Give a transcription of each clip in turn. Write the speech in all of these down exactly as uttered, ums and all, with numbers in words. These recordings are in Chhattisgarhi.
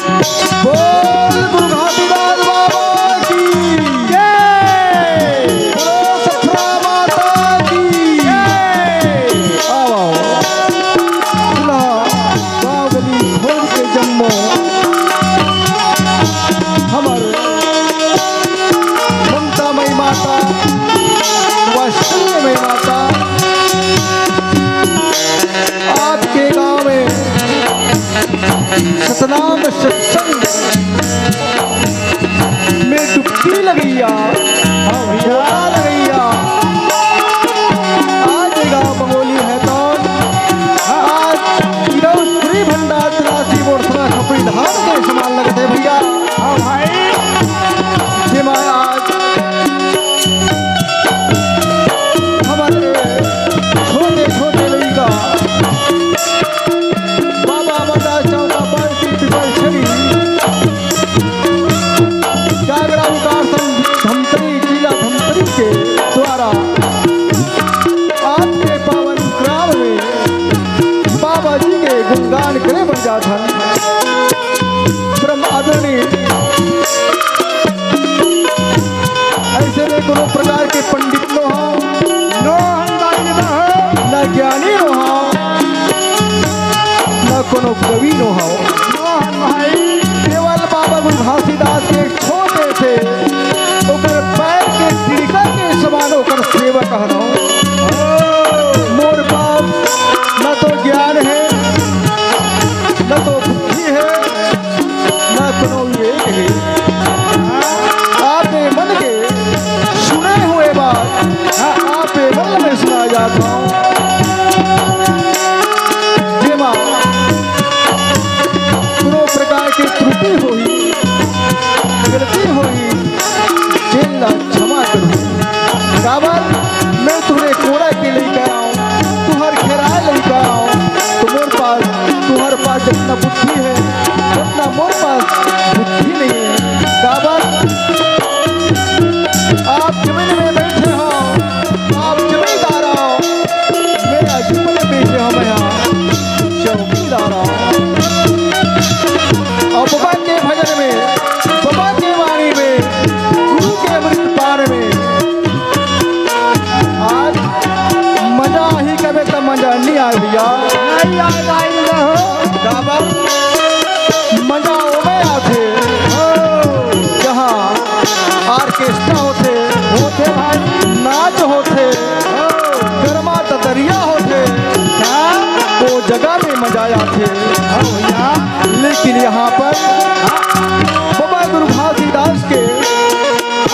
बोल गुरु घासीदास बाबा की जय। बोलो सखरा माता की जय। आओ, आओ। सुना बावली खोज के जम्मो हमर ममता मई माता, वात्सल्य मई माता, आपके गांव में सतनाम सत्संग में डुबकी लगइया, हाँ भैया, लगइया। आज ये गांव बंगोली है तो आज इधर श्री भंडार तिरासी बोरसरा खपरी धान के समान लगत हे भैया। हाँ भाई। जेमा आज हमर छोटे छोटे लइका बाबा अमरदास चौका पर की पिपल छड़ी जागरा विकास संघ धमतरी, जिला धमतरी के द्वारा आज के पावन ग्राम में बाबा जी के गुणगान करे बर जात हन। परम आदरणीय, अइसे में कोनो प्रकार के पंडित नो हव, नो हंगामी नो हव, ना ज्ञानी नो हव, ना कोनो कवि नो हव। नो हन भाई। केवल बाबा गुरु घासीदास के छोटे से ओकर पैर के तिड़का के समान ओकर सेवक हन। मोर पास न तो ज्ञान हे, न तो बुद्धि हे, न कोनो विवेक हे। आपे मन के सुने हुए बात, आपे मन में सुना जात हूँ। जेमा कोनो प्रकार के त्रुटि होही, गलती होही, तेन ला क्षमा करहू। काबर मैं तुंहरे कोरा के लइका आंव, तुंहर खेराय लइका आंव, त मोर पास, तुंहर पास जतना बुद्धि हे, ओतना मोर पास बुद्धि नइ हे। काबर आप जमीन में बइठे हव, आप जमींदार हव, मैं जमीन में बइठे हव, मैं हा चौकीदार हव। भैया, नहीं याद आई ना हो। काबर? मजा ओमे आथे, जहाँ ऑर्केस्ट्रा होथे, होथे भाई। नाच होथे, गरमा ततरिया होथे, हाँ। वो जगह में मजा आथे। हाँ भैया। लेकिन यहाँ पर बाबा गुरु घासीदास के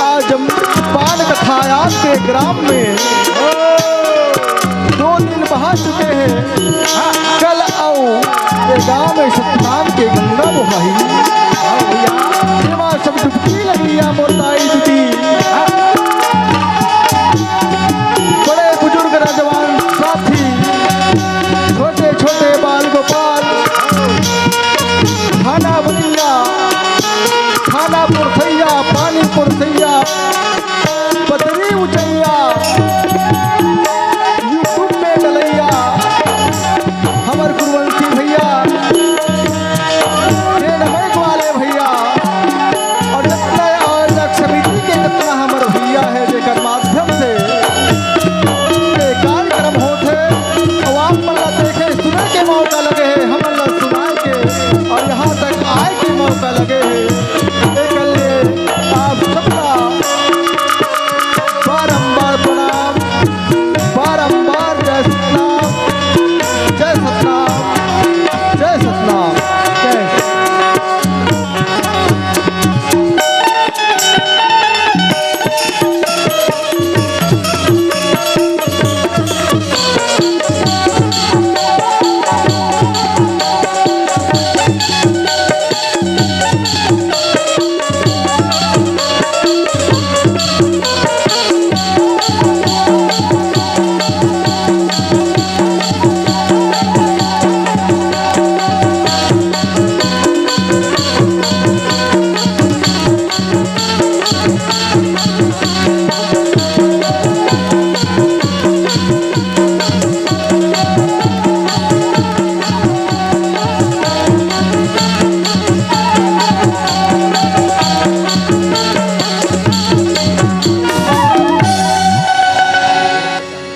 आज पान कथायात के ग्राम में दो दिन बहा चुके हैं। कल अउ ये गांव में सतनाम के गंगा बोहाही। जेमा सब डुबकी लगिया मोर दाई दीदी। बड़े बुजुर्ग नौजवान साथी, छोटे छोटे बाल गोपाल, खाना बनैया, खाना पुरसैया, पानी पुरसैया, पतरी उचैया, YouTube में डलैया, हमर गुरुवंशी भैया, ये नमक वाले भैया, और जितना आयोजक समिति के जितना हमर भैया है, जेकर माध्यम से ये कार्यक्रम होत है, और आप मन ला देखे सुने के मौका लगे है, हमन ला सुनाए के और यहाँ तक आए के मौका लगे है, एकर लिए आप सबका बारंबार प्रणाम, बारंबार जय सतनाम, जय सतनाम, जय सतनाम, जय।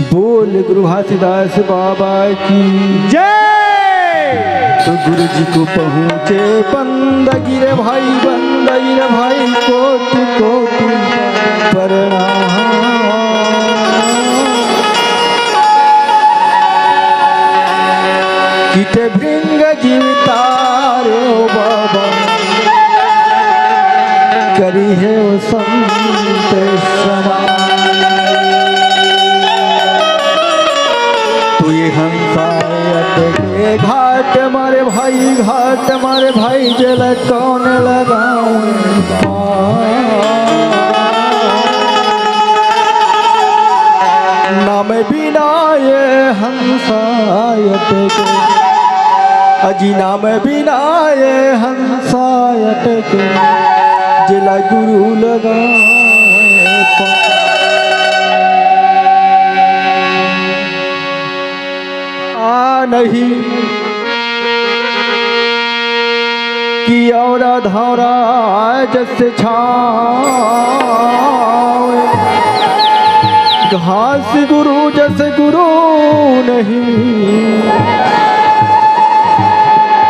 बोल गुरु घासीदास बाबा की जय। तो गुरु जी को पहुँचे बंदगी रे भाई, बंदगी रे भाई, कोटि कोटि प्रणाम। किते भृंग जीवतारो बाबा, करी है वो संत समान। तू ये हंसायत के घाट मारे भाई, घाट मारे भाई, जल कौन लगाऊं पार। नाम बिना ये हंसायत के, अजी नाम बिना ये हंसायत के, जिला गुरु लगाए पा। आ नहीं कि औरा धौरा जस छाँव। घास गुरु जस गुरु नहीं,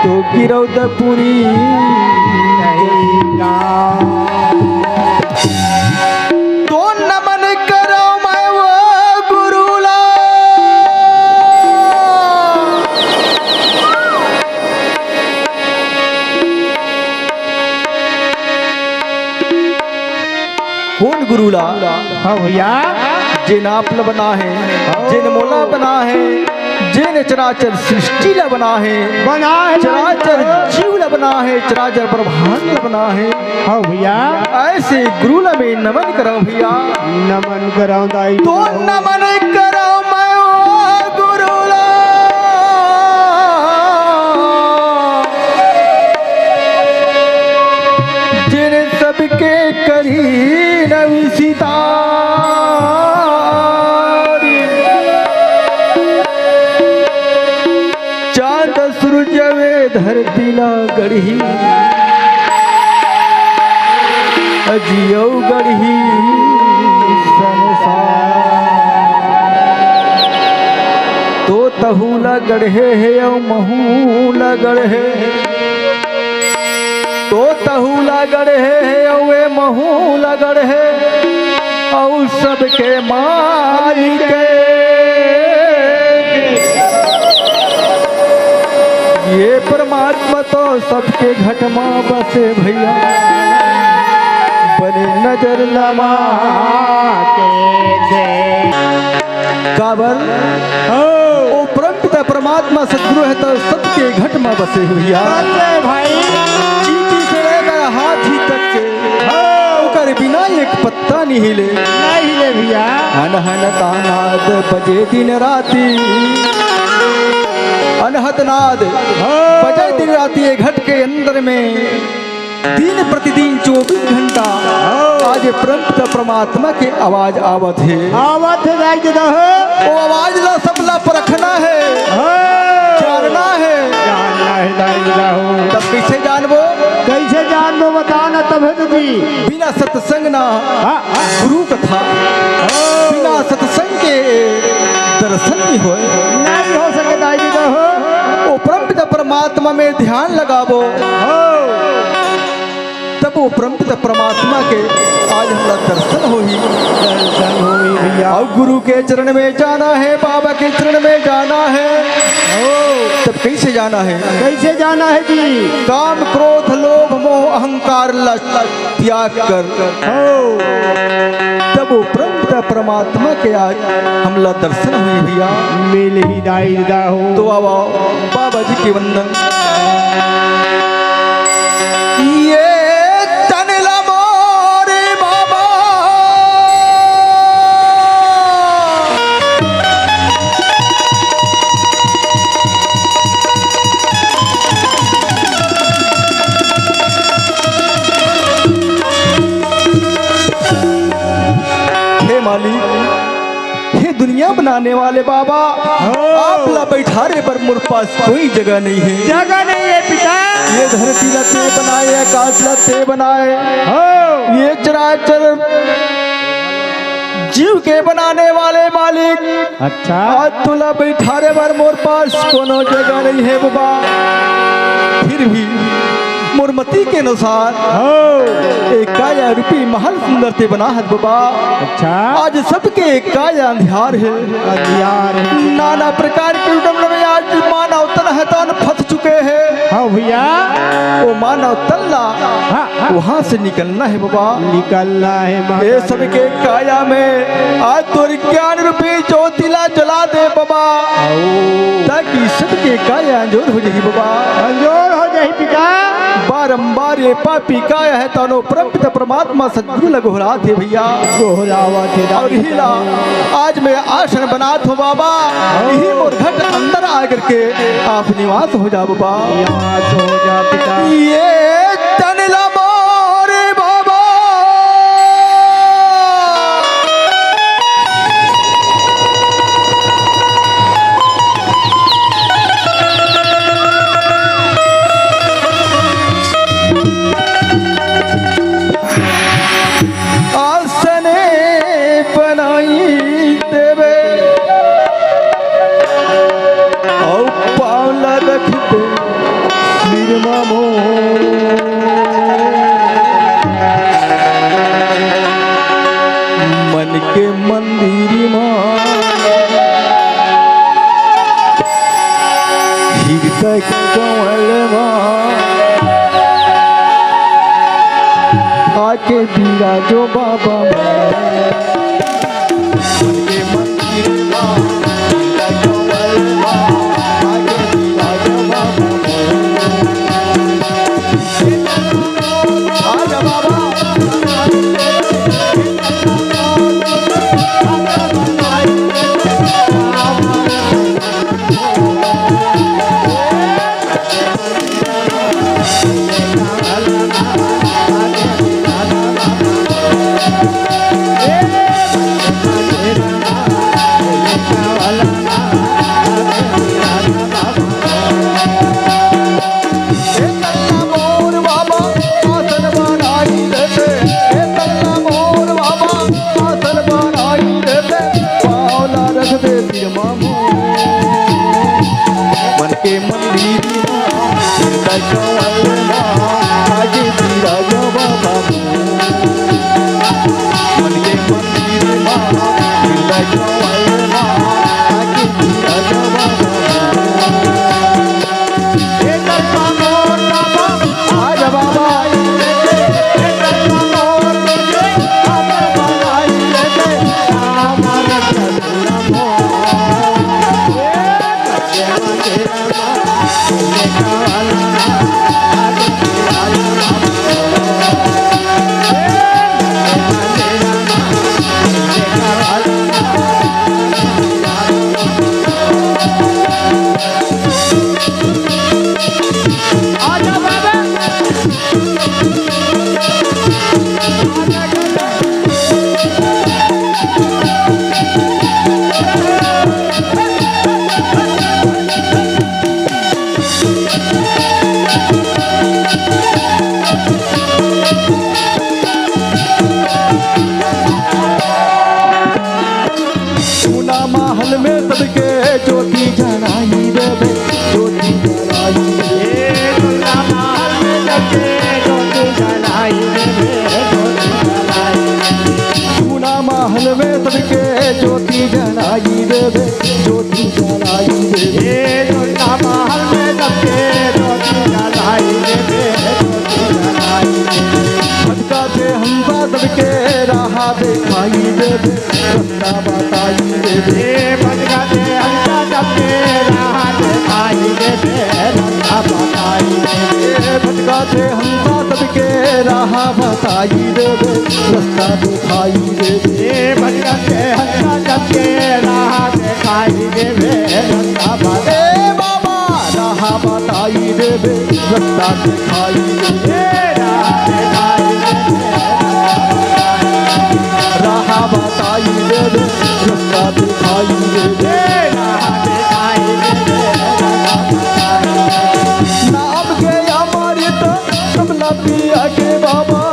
तो गिरौदपुरी नहीं। तो नमन करो मैं वो गुरु ला। कोन गुरु ला? हाँ भैया। जेन आप ला बना है, हाँ। जेन मोला बना है, जेन चराचर सृष्टि ला बना है, बना है। चराचर जीव ला बना है, चराचर ब्रह्मांड ला बना है। हाँ भैया। ऐसे गुरु ला मैं नमन करौं भैया। नमन करौं दाई। तो नमन करौं मैं वो गुरु ला। जेन सबके करी न विसितार। चांद सूरज वे धरती ला गढ़ही, अजी अउ गढ़ही संसार। तो तहू ला गढ़े हे अउ महू ला गढ़े, तो तहू ला गढ़े हे अउ ए महू ला गढ़े, अउ सबके मालिक। ये परमात्मा तो सबके घट मा बसे भैया, बने नजर लमा के दे। काबर? हो। ओ परम पिता परमात्मा सतगुरु हे तो सबके घट मा बसे हे भैया। बसे भाई। चींटी से लेकर हाथी तक के, हो। ओकर बिना एक पत्ता नहीं हिले। नहीं हिले भैया। हन हन तानाद बजे दिन राती, अनहद नाद हो। बजे दिन राती, ये घट के अंदर में दिन प्रतिदिन चौबीस घंटा हो। आज परम पिता परमात्मा के आवाज आवत हे। आवत हे दाई ददा हो। ओ आवाज ला सबला परखना हे। हो। जानना हे। जानना हे दाई ददा हो। तब कैसे जानबो? कैसे जानबो बता ना तभे तो जी। बिना सत्संग ना हाँ, हाँ। गुरु कथा। हो। बिना सत्संग के दर्शन नहीं होय। नहीं हो सके दाई ददा हो। ओ परम पिता परमात्मा में ध्यान लगाबो। हो। तब ओ परम पिता परमात्मा के आज हमला दर्शन होही। दर्शन होही भैया। अउ गुरु के चरण में जाना हे, बाबा के चरण में जाना हे। हो। तब कैसे जाना हे? कैसे जाना हे जी? काम, क्रोध, लोभ, मोह, अहंकार, लज्जा त्याग कर। हो। तब ओ परम पिता परमात्मा के आज हमला दर्शन होही भैया। मिलही दाई ददा हो। तो आवा बाबा जी के वंदन। ये तन ला मोरे बाबा। हे मालिक, हे दुनिया बनाने वाले बाबा, हो। आप ला बैठारे बर मोर पास कोई जगह नहीं हे। जगह नहीं हे पिता। ये धरती ला ते बनाए, आकाश ला ते बनाए। हो। ये चराचर जीव के बनाने वाले मालिक, अच्छा। आज तोला बैठारे बर मोर पास कोनो जगह नहीं हे बाबा। फिर भी मोर मति के अनुसार हो। एक काया रूपी महल सुंदर ते बना हस बाबा। अच्छा। आज सबके काया अंधियार हे। अंधियार हे। नाना प्रकार के उडम में आज मानव तन हे तन फंस चुके हे। हाँ भैया। ओ मानव तन ला हाँ, हाँ। वहाँ से निकलना हे बाबा। निकलना हे माता ये सबके काया में आज तोर ज्ञान रूपी ज्योति ला जला दे बाबा। आओ। ताकि सबके काया अंजोर हो जाही बाबा। अंजोर हो जाही पिता। बारंबार ये पापी काया हे तनो परम पिता परमात्मा सतगुरु ला गोहरात हे भैया। गोहरावत हे अउ दाई। इही ला आज मैं आसन बनात हों बाबा। हाँ। इही मोर घट अंदर आ करके आप निवास हो जा बाबा। निवास हो जा पिता। ये तन ला मोरे बाबा। आसने बनाई देबे, अउ पाँव ला रख दे सिर मा मोर। मन के मंदिर मा हृदय कमल मा आके बिराजो बाबा। के मंदिर मा, हृदय कंवल मा, आगे बिराज बाबा। मन के मंदिर मा, हृदय कंवल मा, आगे बिराज बाबा। ए दर्शन मोर बाबा, आजा बाबा। ए दर्शन मोर तुझे, आजा बाबा। सुना महल में सबके ज्योति जलाई देबे, ज्योति जलाई देबे। सुना महल में सबके ज्योति जलाई देबे, ज्योति जलाई देबे। सुना महल में सबके ज्योति जलाई देबे, ज्योति जलाई देबे। सुना महल में सबके ज्योति जलाई देबे, ज्योति जलाई देबे। भटका थे हंसा सबके राह दिखाई देबे, रास्ता बताई देबे। भटका थे हंसा सबके राह दिखाई देबे, रास्ता बताई देबे। भटका थे हंसा सबके राह बताई देबे, रास्ता दिखाई देबे। भटका थे हंसा सबके राह दिखाई देबे, रास्ता बताई ए बाबा, राह बताई देबे, रास्ता दिखाई देबे। राह बताई देबे, रास्ता दिखाई देबे। नाम के अमृत सब लपिया के बाबा।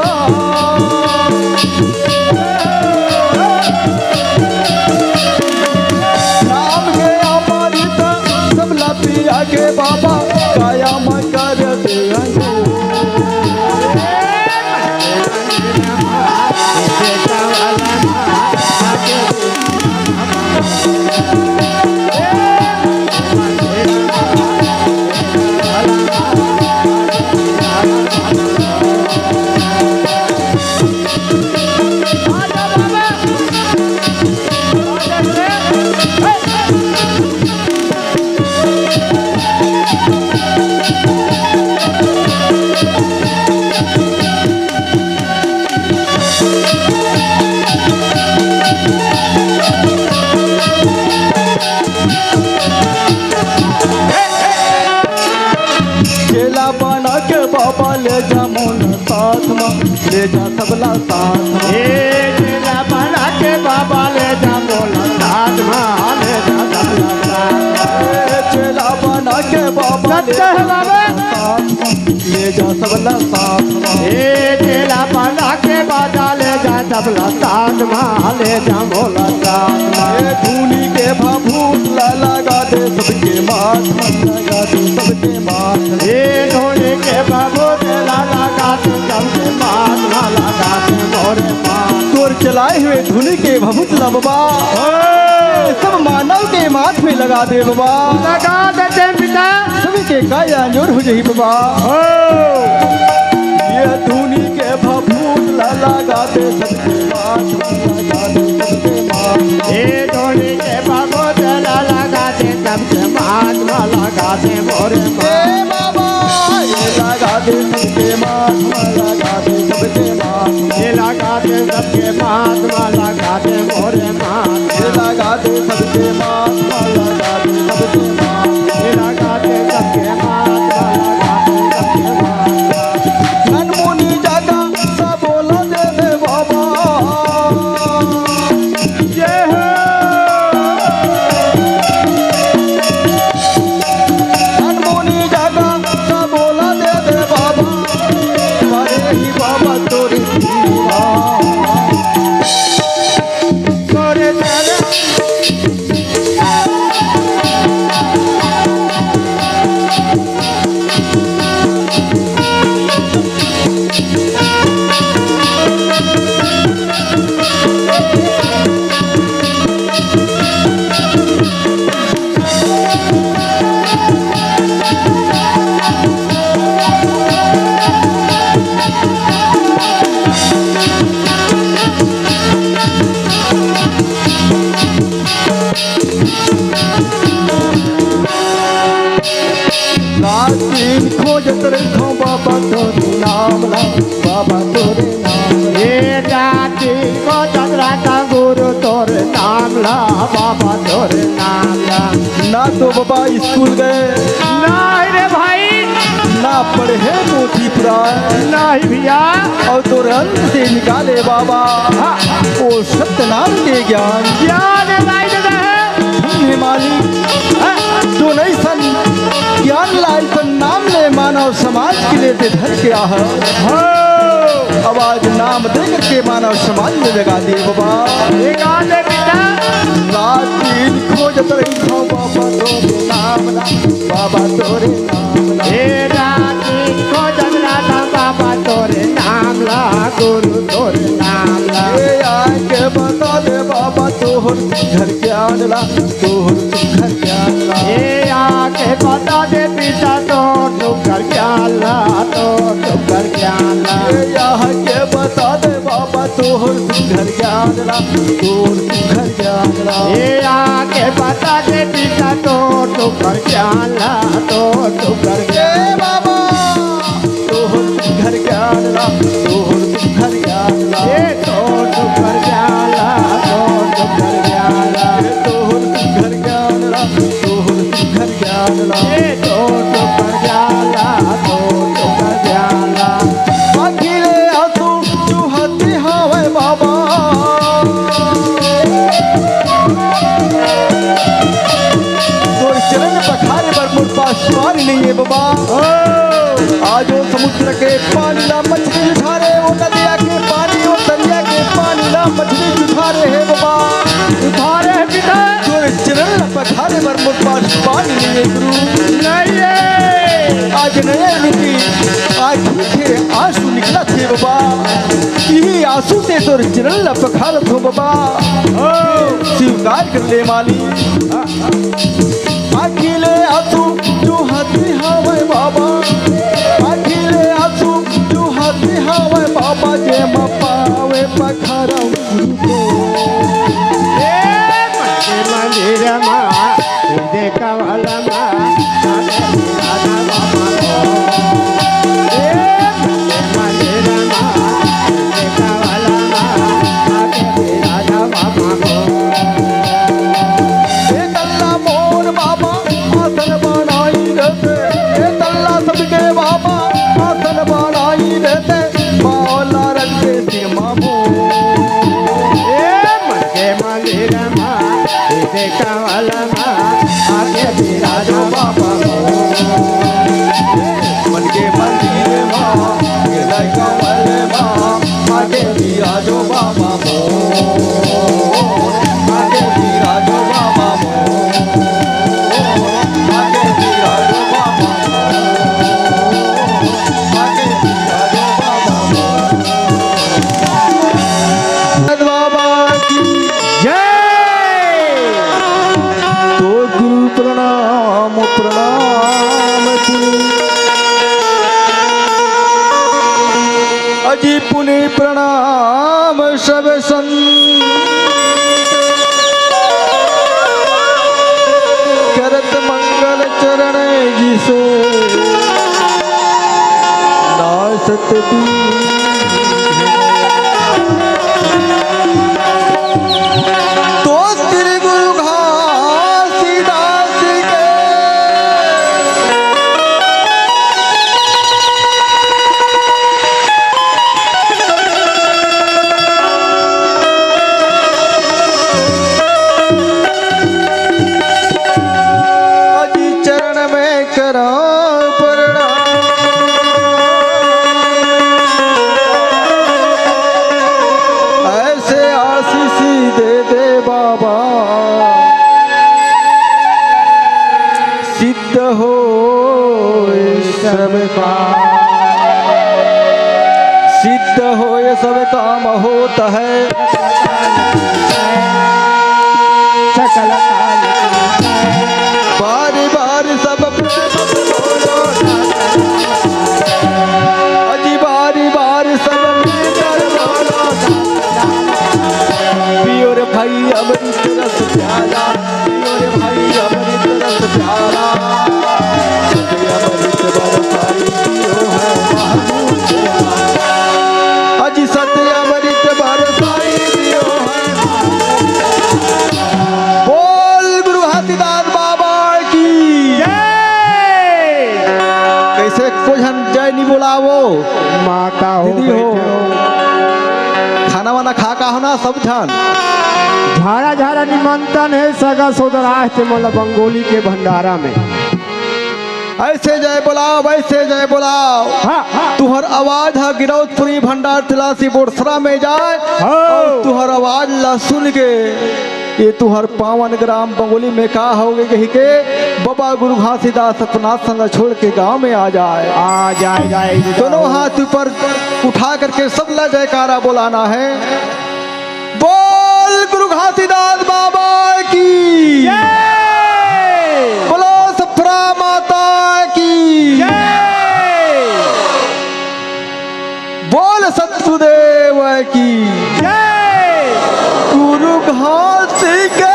नाम के अमृत सब लपिया के बाबा, काया में कर दे अंजोर। चेला बना के बाबा ले जा मोला साथ मा, ले जा सबला साथ मा। ए चेला बना के बाबा ले जा मोला साथ मा, ले जा सबला साथ मा। ए चेला बना के बाबा ले जा मोला साथ मा, ले जा सबला साथ मा। ए चेला बना के बाबा ले जा सबला साथ मा, ले जा मोला साथ मा। ए धुनी के भभूत ला लगा दे सबके माथ मा, लगा दे सबके माथ मा। ए धुनी के भभूत ला लगा दे सबके माथ मा, लगा दे मोरे माथ। तोर चलाए हुए धुनी के भभूत ला बाबा, ओ। सब मानव के माथ में लगा दे बाबा। लगा दे पिता। सभी के काया अंजोर हो जाही बाबा। ओ। ये धुनी के भभूत ला लगा दे सबके माथ मा, लगा दे सबके माथ मा। ए धुनी के भभूत ला लगा दे सबके माथ मा, लगा दे मोरे माथ। ए बाबा, ये लगा दे सबके माथ मा, लगा दे सबके माथ मा। ए लगा दे सबके माथ मा, लगा दे मोरे माथ। ए लगा दे सबके माथ मा, लगा दे सबके माथ मा। ए लगा दे सबके माथ मा, लगा दे सबके माथ मा। ननमुनी जागा सब बोला दे दे बाबा। जय हो। अनमोनी जागा का बोला दे दे बाबा, बड़े ही बाबा तोरी दीवा। तोरे दर रात दिन खोजत रहिथौं बाबा तोरे नाम ला, बाबा तोरे नाम ला। ए रात दिन खोजत रहिथौं गुरु तोरे नाम ला, बाबा तोरे नाम ला। ना तो बाबा स्कूल गए, नहीं रे भाई। ना पढ़े मोती पुराण। नहीं भैया। अउ तोर अंत से निकाले बाबा। हाँ। ओ सत्य नाम के ज्ञान। ज्ञान लाई दे है। धन्य मालिक। हाँ। तो नहीं सन ज्ञान लाई सन नाम ले मानव समाज के लिए ते धर के आह। हाँ। अब आज नाम दे करके मानव समाज में जगा दिए बाबा। जगा दे बेटा। रात दिन खोजत रहिथौं बाबा तोरे नाम ला, बाबा तोरे नाम ला। ए रात दिन खोजत रहिथौं बाबा तोरे नाम ला, गुरु तोरे नाम ला। ए आके बता दे बाबा तोहर घर ज्ञान ला, तोहर घर ज्ञान ला। ए आके बता दे पिता तोहर घर ज्ञान ला, तोहर घर ज्ञान ला। ए आके बता दे बाबा तोहर घर ज्ञान ला, तोहर घर ज्ञान ला। ए आके बता दे पिता तोहर घर ज्ञान ला, तोहर घर ज्ञान। ए बाबा, तोहर घर ज्ञान ला, तोहर घर ज्ञान ला। ए तोहर घर ज्ञान ला, तोहर घर ज्ञान ला। ए तोहर घर ज्ञान ला, तोहर घर ज्ञान ला। ए तोहर घर ज्ञान ला, तोहर घर ज्ञान ला। अखिले आंसू चुहत हावय बाबा। तोर चरण पखारे बर मोर पास पानी नइ हे बाबा। ओ। आज ओ समुद्र के पानी ला मछली जुठारे, ओ नदिया के पानी, ओ दरिया के पानी ला मछली जुठारे हे बाबा। जुठारे हे पिता। तोर चरण ला पखारे बर मोर पास पानी नइ हे गुरु। नइ हे। आज नया रुकी आँखी के आंसू निकलत हे बाबा। इही आंसू से तोर चरण ला पखारत हों बाबा। ओ। स्वीकार कर ले मालिक। अखिले आंसू चुहत हावय बाबा, अखिले आंसू चुहत हावय बाबा, जेमा पावे पखारव गुरु तोर। ए मन के मंदिर मा, दे कमल मा, राधा बाबा को। ए मन के मंदिर मा, दे कमल मा, राधा बाबा को। ए तल्ला मोर बाबा आसन बनाई देते, ए तल्ला सबके बाबा आसन बनाई देते, मौला रख दे सिर मा मोर। ए मन के मंदिर मा, ए दे कमल मा, आके बिराजो बाबा मोर। मन के मंदिर मा, ए दे कमल मा, आके बिराजो बाबा मोर। आके बिराजो बाबा मोर। आके बिराजो बाबा मोर। आके बिराजो बाबा मोर। बाबा की जय। तो गुरु प्रणाम, प्रणाम पुनि। अजी पुनि प्रणाम सब संत। करत मंगल चरण जिसे नासत दूर। तो श्री गुरु घासीदास के अजी चरण में करा प्रणाम। ऐसे आशीष दे दे बाबा, सिद्ध हो सब काम, सिद्ध हो सब काम होत है। सकल काल की बारी बारी सब प्रेम से बोलो ना। अजी बारी बारी सब मिलकर बोलो ना। पियो रे भाई अमृत रस प्याला, पियो रे भाई अमृत रस प्याला। को झन जय नी बोलावो। माता हो, दीदी हो। बैठे हो। खाना वाना खा का हो ना सब झन? झारा झारा निमंत्रण हे सगा सोदर, आज ते मोला बंगोली के भंडारा में। ऐसे जय बोलाओ, वैसे जय बोलाओ। हाँ, हाँ। तुहर आवाज ह गिरौदपुरी भंडार तिलासी बोरसरा में जाए। हाँ। अउ तुहर आवाज ला सुन के ये तुहर पावन ग्राम बंगोली में का होगे कहि के बबा गुरु घासीदास सतनाथ संग छोड़ के गांव में आ जाए। आ जाए, जाए, जाए। दोनों हाथ ऊपर उठा करके सब ला जयकारा बोलाना है। बोल गुरु घासीदास बाबा की जय। बोलो सफरा माता की जय। बोल सतगुरुदेव की जय। गुरु घासी के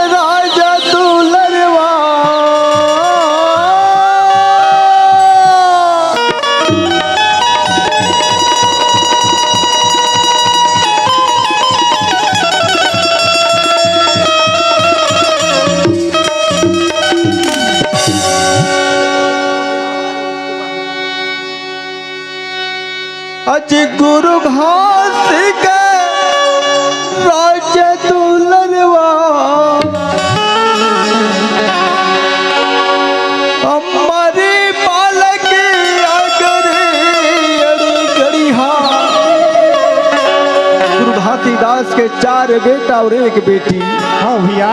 राजा दुलरवा। अज गुरु घास के राज दुलरवा, हमारी बालक अगर अड़ी गड़िहा। गुरु घासीदास के चार बेटा और एक बेटी। हाँ भैया।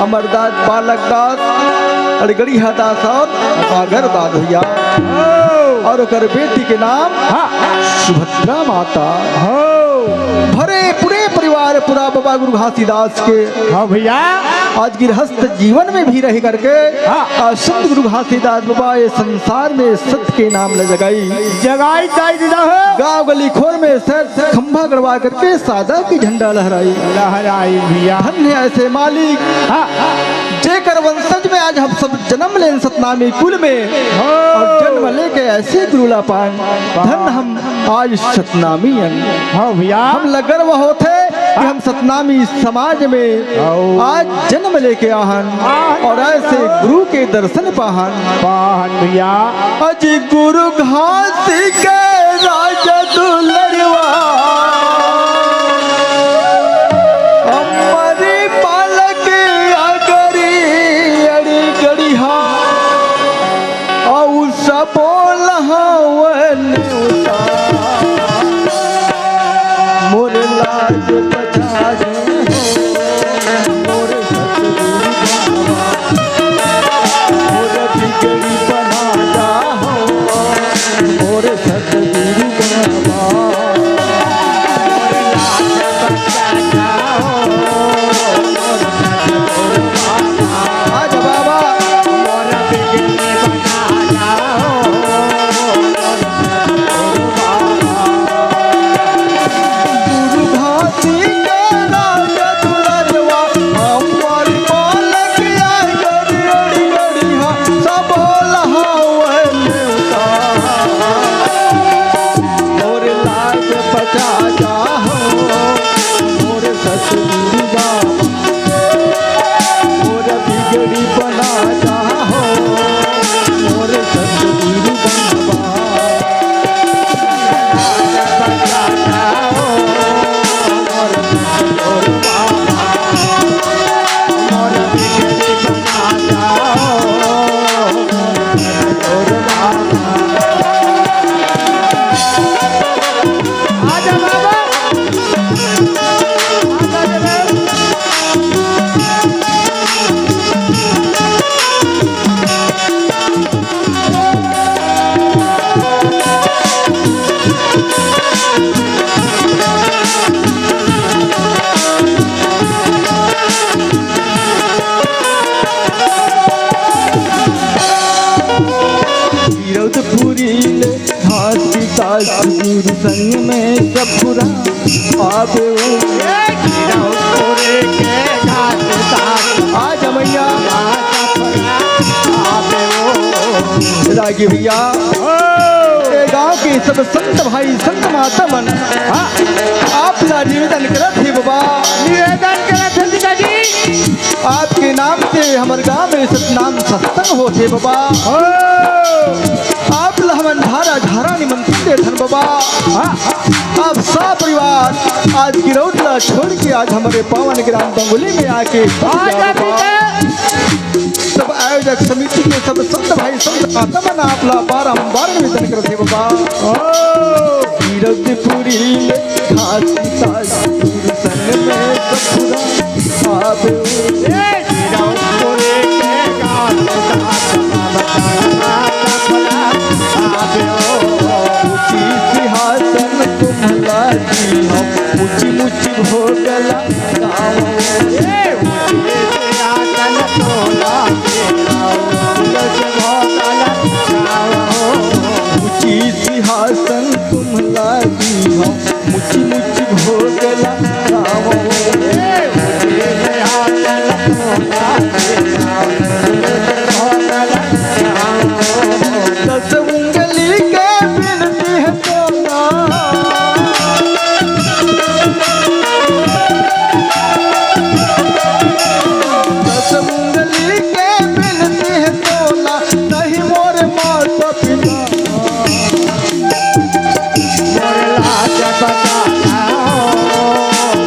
अमरदास, बालक दास, अड़गड़िया दास और आगर दास भैया। ओ। और ओकर बेटी के नाम हाँ। सुभद्रा माता। हो। भरे पूरे परिवार पूरा बाबा गुरु घासीदास के हाँ भैया। आज गृहस्थ जीवन में भी रह करके हाँ। आज संत गुरु घासीदास बाबा ये संसार में सत्य के नाम ले जगाई। जगाई दाई दीदा हो। गांव गली खोर में सर खंभा गड़वा करके सादा की झंडा लहराई। लहराई भैया। धन्य ऐसे मालिक, हाँ। जेकर वंशज में आज हम सब जन्म लेन सतनामी कुल में, हाँ। और जन्म लेके ऐसे गुरु ला पान। वाह। धन हम आज सतनामी अन। हाँ भैया। हम ला गर्व होथे कि हम सतनामी समाज में आओ। आज जन्म लेके आहन आहन। और ऐसे गुरु के दर्शन पाहन। पाहन भैया। अज गुरु घास के राजा दुलरवा, अमरी बालक अगरी अड़ी गड़िहा। अउ सबो लहावन उतार। मोर लाज बचा दे हो, मोर सतगुरु बाबा। मोर बिगड़ी बना जा हो, मोर सतगुरु बाबा। आजा बाबा। गुरु घासी के राजा दुलरवा, हमारी बालक आंगन अड़ी गड़िहा, सब लहावन उतार। मोर लाज बचा जा हो, मोर सतगुरु बाबा। मोर बिगड़ी बना जा हो, मोर सतगुरु बाबा। गिरौदपुरी ले घासीदास गुरु संग में सपुरा आबे ओ। ए गिरौदपुरी के घासीदास आ जमैया। आबे ओ। रागी भैया। ओ। ए गांव के सब संत भाई, संत माता मन, हाँ, आप ला निवेदन करत हे बाबा। निवेदन करत हे पिताजी। आपके नाम से हमर गांव में सतनाम सत्संग होथे बाबा। हो। आप ला हमन धारा धारा निमंत्रण देथन बाबा। हाँ। आप सब परिवार आज गिरौद ला छोड़ के आज हमरे पावन ग्राम बंगोली में आके आ जा बाबा। पिता। सब आयोजक समिति के सब संत भाई, संत माता मन आप ला बारंबार निवेदन करथे बाबा। ओ। गिरौदपुरी में घासीदास गुरु संग में सखुरा आवे। ए, गिरौदपुरी में घासीदास गुरु संग में सखुरा आवे। ऊंची सिंहासन तुम्हला दीहौं, ऊंची ऊंची भोग ला ऊंची सिंहासन तुम्हला दीहौं, मुच मुच भोग लगावो। दस उंगली के बिनती है तोला। दस उंगली के बिनती है तोला, नहीं मोर माता पिता। मोर लाज बचा ला,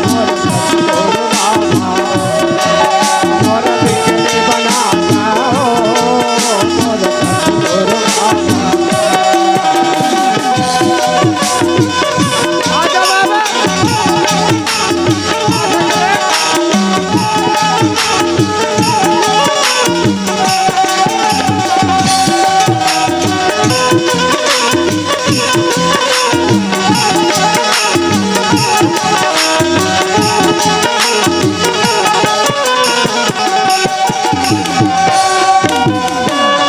मोर सतगुरु बाबा, मोर बिगड़ी बना ला, मोर सतगुरु बाबा। आजा बाबा।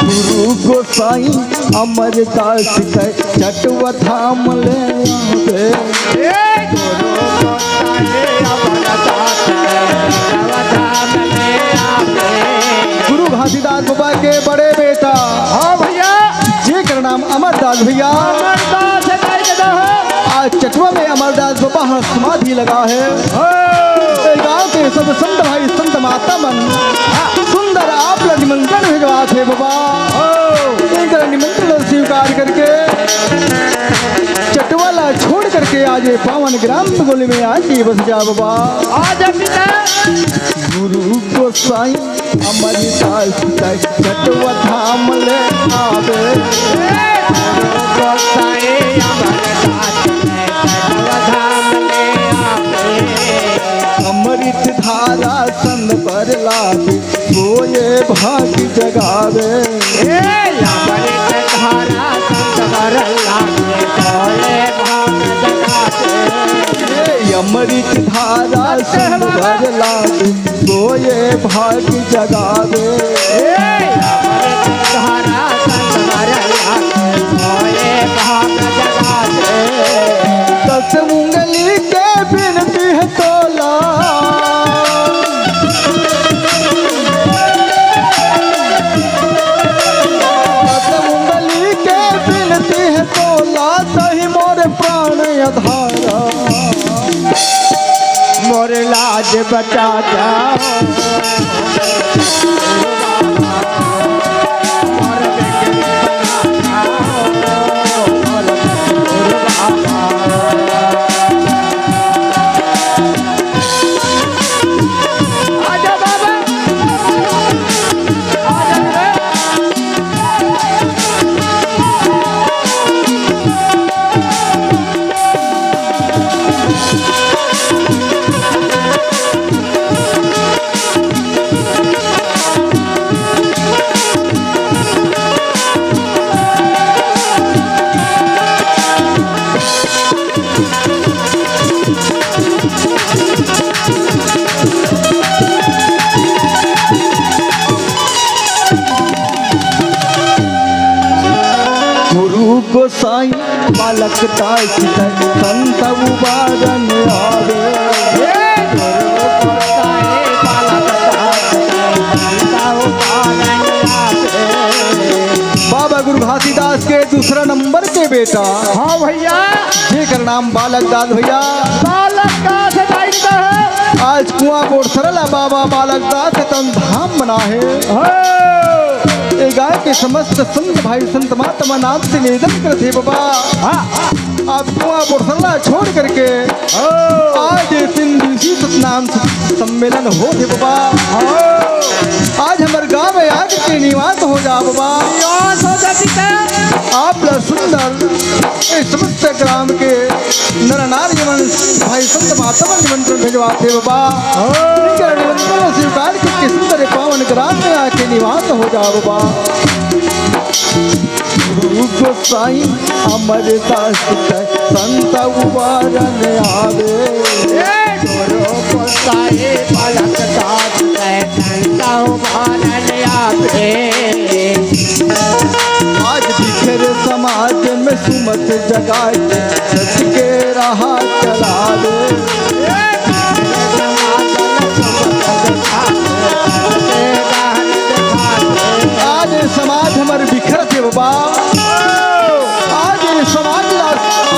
गुरु गोसाई अमरदास के चटवा धाम ले आवे। ए गुरु गोसाई अमरदास के चटवा धाम ले आवे। गुरु घासीदास बाबा के बड़े बेटा। हाँ भैया। जेकर नाम अमरदास भैया। अमरदास है, कह के दो। आज चटवा में अमरदास बाबा ह समाधि लगा है। हो। ए गांव के सब संत भाई, संत माता मन, सुंदर आप ला निमंत्रण भिजवात हे बाबा। हो। इनकर निमंत्रण ला स्वीकार करके चटवा ला छोड़ करके आज ये पावन ग्राम बंगोली में आके बस जा बाबा। आजा पिता। गुरु गोसाई अमरदास के चटवा धाम ले आवे। गुरु गोसाई अमरदास के चटवा धाम ले आवे। अमृत धारा संग बर लागे, सोए भाग जगावे। ए अमृत धारा संग बर लागे, सोए भाग जगावे। ए अमृत धारा संग बर लागे, सोए भाग जगावे। ए अमृत धारा संग बर लागे, सोए भाग जगावे। दस उंगली के बिनती है तोला। दस उंगली के बिनती है तोला, तही मोर प्राण आधारा। मोर लाज बचा जा। गुरु गोसाई बालक दास के संत उबारन आवे। हे गुरु गोसाई बालक दास के संत उबारन आवे। बाबा गुरु घासीदास आज के दूसरा नंबर के बेटा, हाँ भैया। जेकर नाम बालक दास भैया। बालक दास दाई का है। आज कुआं बोरसरा ला बाबा बालक दास तन धाम बना है। हाँ। ए गांव के समस्त संत भाई संत महात्मा नाम से निवेदन करथे बाबा। हाँ। आप कुआं बोरसरा ला छोड़ करके हाँ। आज ये तीन दिवसीय सतनाम सम्मेलन होथे बाबा। हाँ। आज हमर गांव में आके निवास हो जा बाबा। निवास हो जाती है। आप ला सुंदर इस समस्त ग्राम के नर नारी मन भाई संत महात्मा निमंत्रण भेजवाथे बाबा। हाँ। इनके निमंत्रण स्वीकार करके सुंदर पावन ग्राम में आके निवास हो जा बाबा। गुरु गोसाई अमरदास कहे संत उबारन आवे। गुरु गोसाई बालक दास कहे संत उबारन आवे। आज बिखरे समाज में सुमत जगा के सच के राह चलावे। आज समाज हमर बिखरत हे बाबा, आज ये समाज ला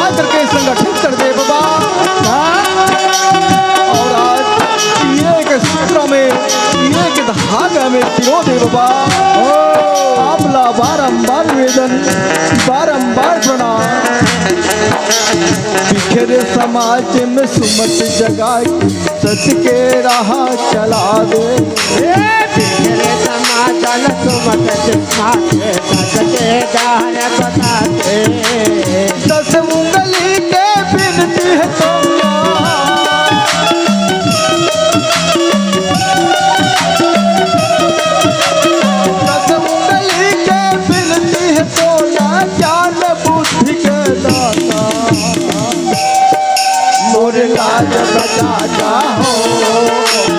आकर के संगठित कर दे बाबा। और आज एक सूत्र में, एक धागा में पिरो दे बाबा। आप ला बारंबार वेदन, बारंबार प्रणाम। बिखरे समाज में सुमत जगा के सच के राह चलावे। ए, बिखरे समाज में सुमत जगा के सच के राह बतावे। दस उंगली के बिनती है तोला। दस उंगली के बिनती है तोला, ज्ञान बुद्धि के दाता। मोर लाज बचा जा हो,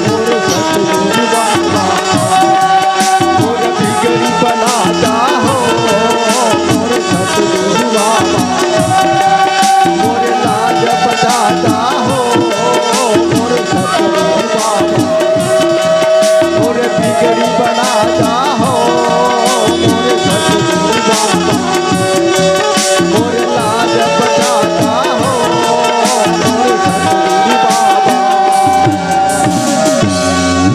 मोर सतगुरु बाबा। मोर बिगड़ी बना जा हो, मोर सतगुरु बाबा। मोर लाज बचा जा हो, मोर सतगुरु बाबा। मोर बिगड़ी बना जा हो, मोर सतगुरु बाबा। मोर लाज बचा जा हो, मोर सतगुरु बाबा।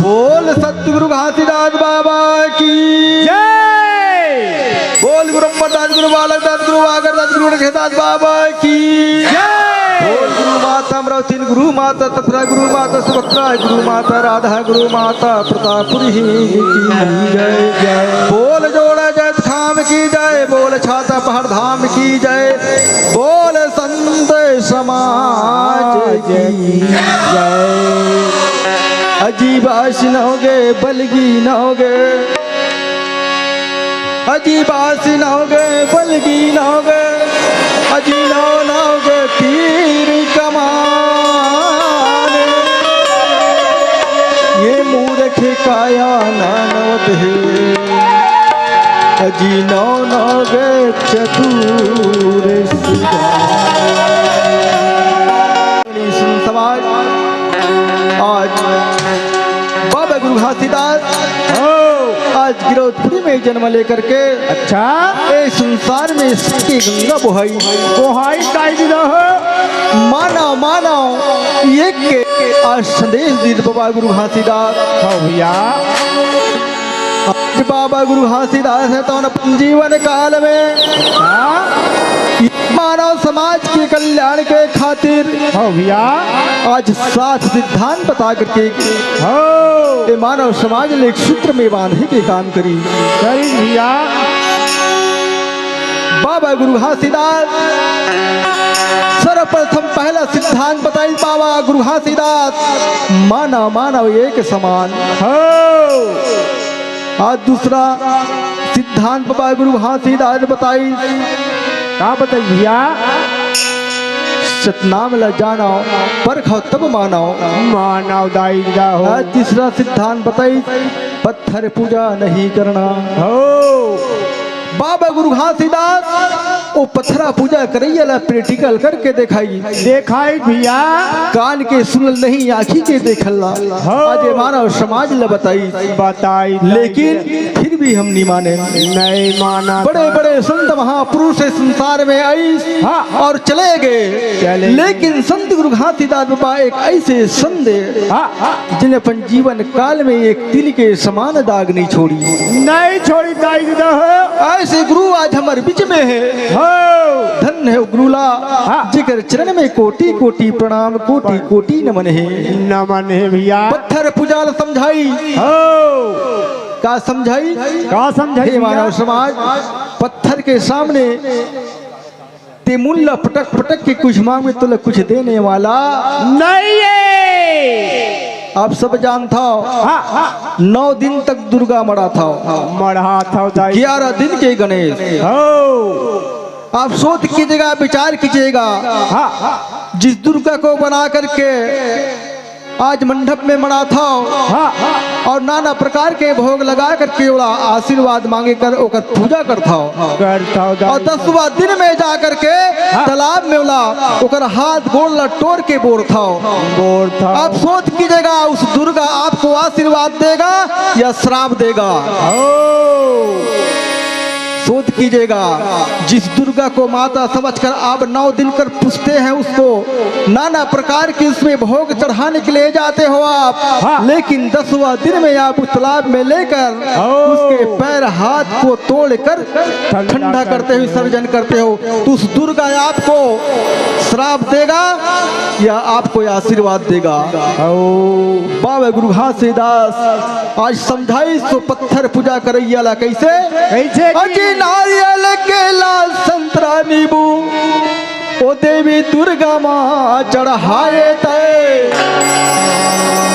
बोल सतगुरु घासीदास बाबा की जय। बोल गुरु अमरदास, गुरु बालक दास, गुरु आगर दास, गुरु रघुदास बाबा की जय। बोल गुरु माता अमरावती, गुरु माता तपरा, गुरु माता सुभद्रा, गुरु माता राधा, गुरु माता प्रतापपुरी की जय जय। बोल जोड़ा जैतखाम की जय, बोल छाता पहाड़ धाम की जय, बोल संत समाज की जय। अजी बासी नव गे, बलगी नव गे, अजी बासी नव गे, बलगी नव गे, अजी नव नव गे तीर कमान। ये मूरख काया नानवत हे, अजी नव नव गे चतुर सुजान। समाज आज बाबा गुरु घासीदास हो। आज गिरौदपुरी में जन्म लेकर के अच्छा। ए संसार में सुख की गंगा बोहाई। बोहाई काई दी हो। मानव मानव एक के आज संदेश दीत बाबा गुरु घासीदास। हाँ भैया। आज बाबा गुरु घासीदास हे तो अपन जीवन काल में हाँ। मानव समाज के कल्याण के खातिर हाँ भैया। आज सात सिद्धांत बता करके हो। ये मानव समाज ले एक सूत्र में बांधे के काम करी। करी भैया। बाबा गुरु घासीदास सर्वप्रथम पहला सिद्धांत बताई बाबा गुरु घासीदास, मानव मानव एक समान। हो। आज दूसरा सिद्धांत बाबा गुरु घासीदास बताई। का बताई भैया? सतनाम ला जानो, परखो तब मानो। मानव दाई दा हो। आज तीसरा सिद्धांत बताई, पत्थर पूजा नहीं करना। हो। बाबा गुरु घासीदास ओ पत्थरा पूजा करइया ला practical करके देखाई। देखाई भैया। कान के सुनल नहीं, आँखी के देखल ला। हो। आज ये मानव समाज ला बताई। बताई। लेकिन फिर भी हम नहीं माने। नहीं माना। बड़े बड़े संत महापुरुष इस संसार में आइस हाँ। और चले गए। चले गए। लेकिन संत गुरु घासीदास बाबा एक ऐसे संत हे हाँ, हाँ। जिन्हें अपन जीवन काल में एक तिल के समान दाग नहीं छोड़ी। नहीं छोड़ी दाई दीदा हो। ऐसे गुरु आज हमर बीच में हे। हो। धन्य हे गुरु ला, हाँ। जेकर चरण में कोटि कोटि प्रणाम, कोटि कोटि नमन हे। नमन हे भैया। पत्थर पूजा ल समझाई। हो। का समझाई? का समझाई हे भैया? मानव समाज, पत्थर के सामने ते मुन ला पटक पटक के कुछ मांगे, तोला कुछ देने वाला नहीं हे। आप सब जानत हव, हाँ, हाँ। नौ दिन तक दुर्गा मढ़ात हव। मढ़ात हव दाई। ग्यारह दिन के गणेश। हो। आप सोच कीजिएगा, विचार कीजिएगा। हाँ, हाँ। जिस दुर्गा को बना करके आज मंडप में मढ़ात हव हाँ। और नाना प्रकार के भोग लगा करके ओला आशीर्वाद मांगे कर ओकर पूजा करत हव। करत हव और दाई। दसवाँ दिन में जा करके हाँ। तालाब में ओला ओकर हाथ गोड़ ला टोर के बोरत हव। बोरत हव। आप सोच कीजिएगा, उस दुर्गा आपको आशीर्वाद देगा या श्राप देगा? ओ। सोच कीजिएगा, जिस दुर्गा को माता समझकर आप नौ दिन कर पूजते हैं, उसको नाना प्रकार के उसमें भोग चढ़ाने के लिए जाते हो आप, हाँ। लेकिन दसवाँ दिन में आप उस तालाब में लेकर ओ। उसके पैर हाथ को तोड़कर ठंडा ठंडा करते हो, करते हो। विसर्जन करते हो, तो उस दुर्गा आपको श्राप देगा या आपको आशीर्वाद देगा? ओ। बाबा गुरु घासीदास आज समझाइस ओ पत्थर पूजा करइया ला कइसे? कइसे जी? अजी नारियल, केला, संतरा, नींबू, ओ देवी दुर्गा माँ चढ़ाए तैं।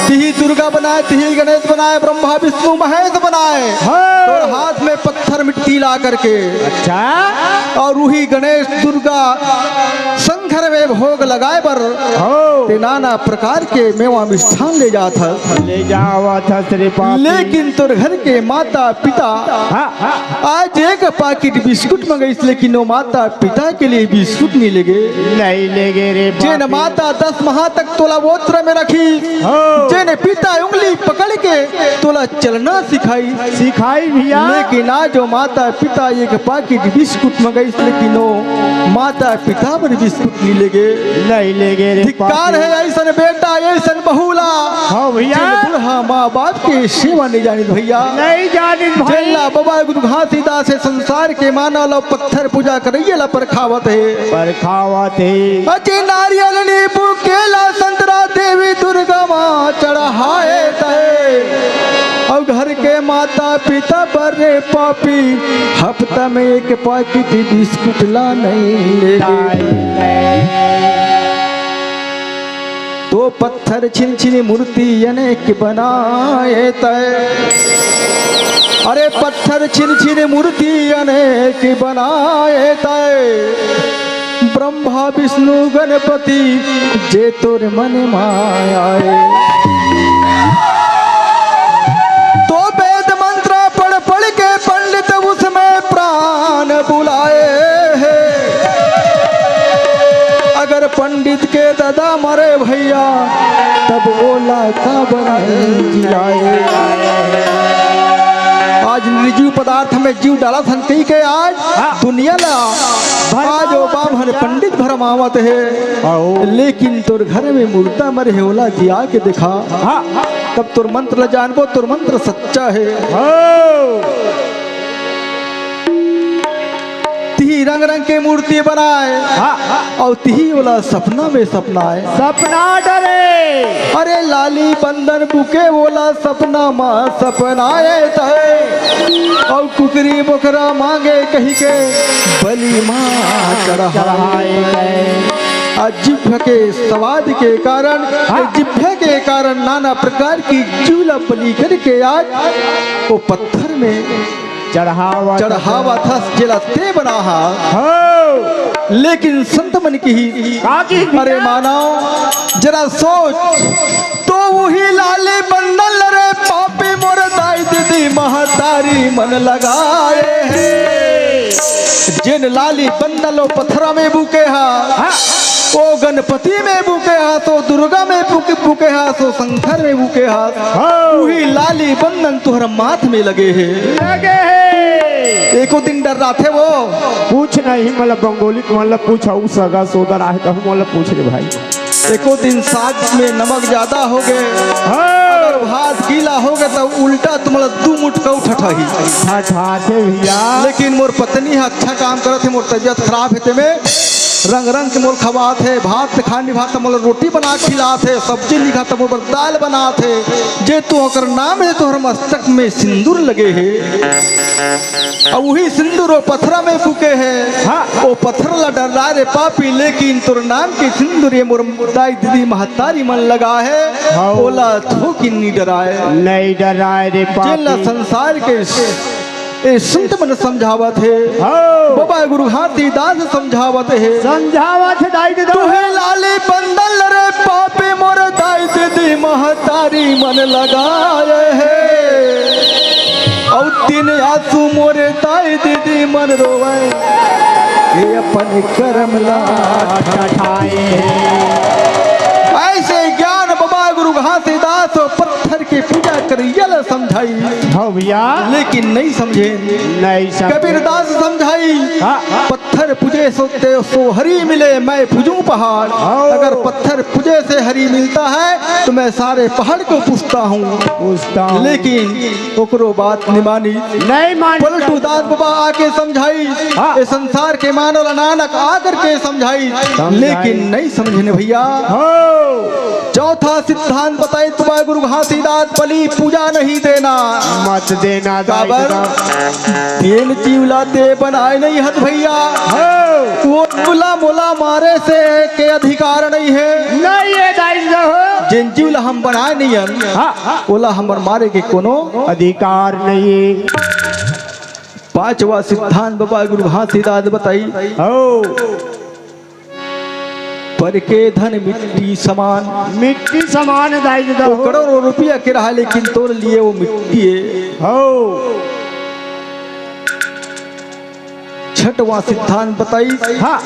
तिही दुर्गा बनाए, तिही गणेश बनाए, ब्रह्मा विष्णु महेश बनाए। हाँ। तोर हाथ में पत्थर मिट्टी ला करके। अच्छा। और उही गणेश दुर्गा संघर में भोग लगाए बर हो। ते नाना प्रकार के मेवा मिष्ठान ले जात हस। ले जावत हस रे पापी। लेकिन तोर घर के माता पिता हाँ, हाँ। आज एक पाकिट बिस्कुट मंगइस, लेकिन ओ माता पिता के लिए बिस्कुट नहीं लेगे। नहीं लेगे रे जेन पापी। माता दस माह तक तोला ओथरा में रखिस, हो। जेन पिता उंगली पकड़ के तोला चलना सिखाइस। सिखाइस भैया। लेकिन आज ओ माता पिता एक पाकिट बिस्कुट मंगइस, लेकिन ओ माता पिता बर बिस्कुट नहीं लेगे। नहीं लेगे रे धिक्कार पापी। हे अइसन बेटा, अइसन बहू ला। हाँ भैया। जेन बूढ़ा माँ बाप के सेवा नहीं जानिस भैया। नहीं जानिस भाई। जेन ला बाबा गुरु घासीदास हे संसार के मानव ला पत्थर पूजा करइया ला परखावत हे। परखावत हे। अजी नारियल, नींबू, केला, संतरा देवी दुर्गा माँ चढ़ाए तैं। अउ घर के माता पिता बर रे पापी, हफ्ता में एक पाकिट बिस्कुट ला नहीं लेगे। तो पत्थर छिन छिन मूर्ति अनेक बनाए तैं। अरे पत्थर छिन छिन मूर्ति अनेक बनाए तैं। ब्रह्मा विष्णु गणपति जे तोर मन माय आए। तो वेद मंत्र पढ़ पढ़ के पंडित उसमें प्राण बुलाए हे। अगर पंडित के ददा मरे भैया, तब ओला काबर नहीं जिलाए। आज निर्जीव पदार्थ में जीव डालत हन कहिके आज हाँ। दुनिया ला आज ओ बाम्हन पंडित भरमावत हे। आओ। लेकिन तोर घर में मुर्दा मरे हे, ओला जिया के देखा। हाँ। तब तोर मंत्र ला जानबो, तोर मंत्र सच्चा हे। हो। तिही रंग रंग के मूर्ति बनाए। हाँ, हाँ। अउ तिही ओला सपना में सपनाए। सपना डरे। अरे लाली बंदन बुके ओला सपना मा सपनाए तैं। अउ कुकरी बोकरा मांगे कहिके बलि मा चढ़ाए तैं। आ जिभ के स्वाद के कारण, हाँ। जिभ के कारण नाना प्रकार की जीव ला बलि करके आज ओ पत्थर में चढ़ावत चढ़ावत हस जेला ते बनाहा। हो। लेकिन संत मन किही, का किही? अरे मानव, जरा सोच, तो उही लाली बंदन रे पापी मोर दाई दीदी महतारी मन लगाए हे। जेन लाली बंदन लो पथरा में बुके हा, हाँ। ओ गणपति में बुके हा, सो दुर्गा में बुके, बुके हा, सो शंकर में बुके हा। हाँ। उही लाली बंदन तुहर माथ में लगे हे। लगे हे। एको दिन डर्राथे वो। पूछ नहीं, मतलब बंगोली को मतलब पूछ, अउ सगा सोदर आहे त हम मतलब पूछ रे भाई। एको दिन साग में नमक ज्यादा होगे, हाँ। अगर भात गीला होगे त उल्टा तुमला दू मुठ कउ ठठाही। ठठाथे भैया। लेकिन मोर पत्नी ह अच्छा काम करत हे, मोर तबियत खराब हे तेमे रंग रंग के मोर खवात हे, भात खानी भात मोला रोटी बना के खिलात हे, सब्जी लिखा त मोर बर दाल बनात हे, जे तू ओकर नाम हे तोहर मस्तक में सिंदूर लगे हे। अब उही सिंदूर ओ पथरा में बुके हे। हाँ। ओ पथरा ला डर्रा रे पापी, लेकिन तोर नाम के सिंदूर ये मोर दाई दीदी महतारी मन लगा हे। हाँ। ओला थोकिन नी डराए। नहीं डराए रे पापी। जेला संसार के ए संत मन समझावत हे। हाँ। बाबा गुरु घासीदास समझावत हे। समझावत हे दाई दीदी। तुहे लाली बंदन रे पापी मोर दाई दीदी महतारी मन लगाए हे। अउ तीन आंसू मोरे दाई दीदी मन रोवे, ये अपन करम ला ठठाए हे। ऐसे ज्ञान बाबा गुरु घासीदास पत्थर के पूजा करइया ला समझाई। हाँ भैया। लेकिन नहीं समझे। नहीं समझे। कबीरदास समझाई। हाँ। पत्थर पूजे सो ते सो हरी मिले, मैं पूजूं पहाड़। हाँ। अगर पत्थर पूजे से हरी मिलता है तो मैं सारे पहाड़ को पूजता हूँ। पूजता हूँ। लेकिन ओकरो बात नहीं मानी। नहीं मानी। पलटू दास बाबा आके समझाई। हाँ। ये संसार के मानव ला नानक आकर के समझाई। समझाई। लेकिन नहीं समझे ने भैया। हो। चौथा सिद्धांत बताई तुम्हारे गुरु घासीदास, बलि पूजा नहीं देना। मत देना दाई काबर? दीदा। तेन जीवला ते बनाए नहीं हत भैया। हो। वो जीवला मोला मारे से के अधिकार नहीं है। नहीं है दाई दीदा हो। जेन जीवला हम बनाए नहीं हन, हाँ। ओला हमर मारे के कोनो अधिकार नहीं। पांचवा सिद्धांत बाबा गुरु घासीदास बताई। हो। पर के धन मिट्टी समान। मिट्टी समान दाई दीदा हो। वो करोड़ों रुपया के रहा, लेकिन तोर लिए वो मिट्टी है। हो। छठवां सिद्धांत बताई। हाँ।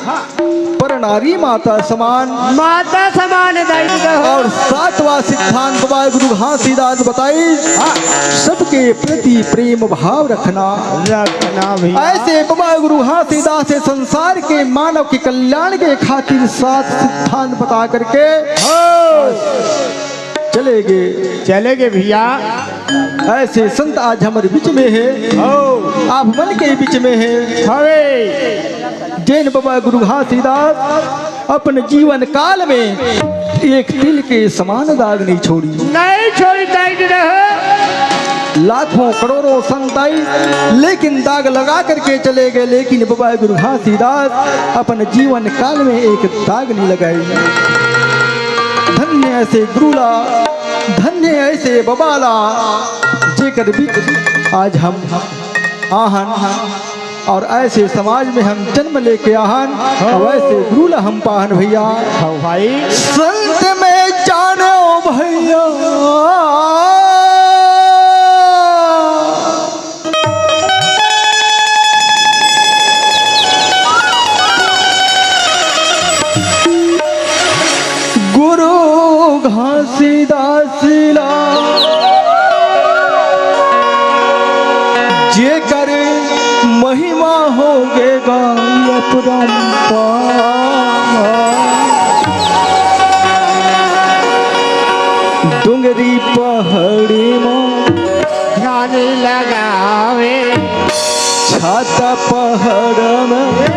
पर नारी माता समान। माता समान दाई दीदा हो। और सातवां सिद्धांत बाबा गुरु घासीदास बताई। हाँ। सबके प्रति प्रेम भाव रखना। रखना भैया। ऐसे बाबा गुरु घासीदास से संसार के मानव के कल्याण के खातिर सात सिद्धांत बता करके हाँ। चले गए। चले गए भैया। ऐसे संत आज हमर बीच में है। हो। आप मन के बीच में है। हवे। जेन बाबा गुरु घासीदास अपन जीवन काल में एक तिल के समान दाग नहीं छोड़ी। नहीं छोड़ी दाई दीदा हो। लाखों करोड़ों संत आई, लेकिन दाग लगा करके चले गए, लेकिन बाबा गुरु घासीदास अपन जीवन काल में एक दाग नहीं लगाई। धन्य ऐसे गुरुला, धन्य ऐसे बाबाला, जेकर बीच आज हम आहन और ऐसे समाज में हम जन्म लेके आहन, हाँ। और ऐसे गुरुला हम पाहन भैया। हाँ भाई। संत में जानो भैया। गुरु घासीदास ला जेकर महिमा होगे गा अपरंपार। डोंगरी पहाड़ी मा ध्यान लगावे। छाता पहाड़ में ए,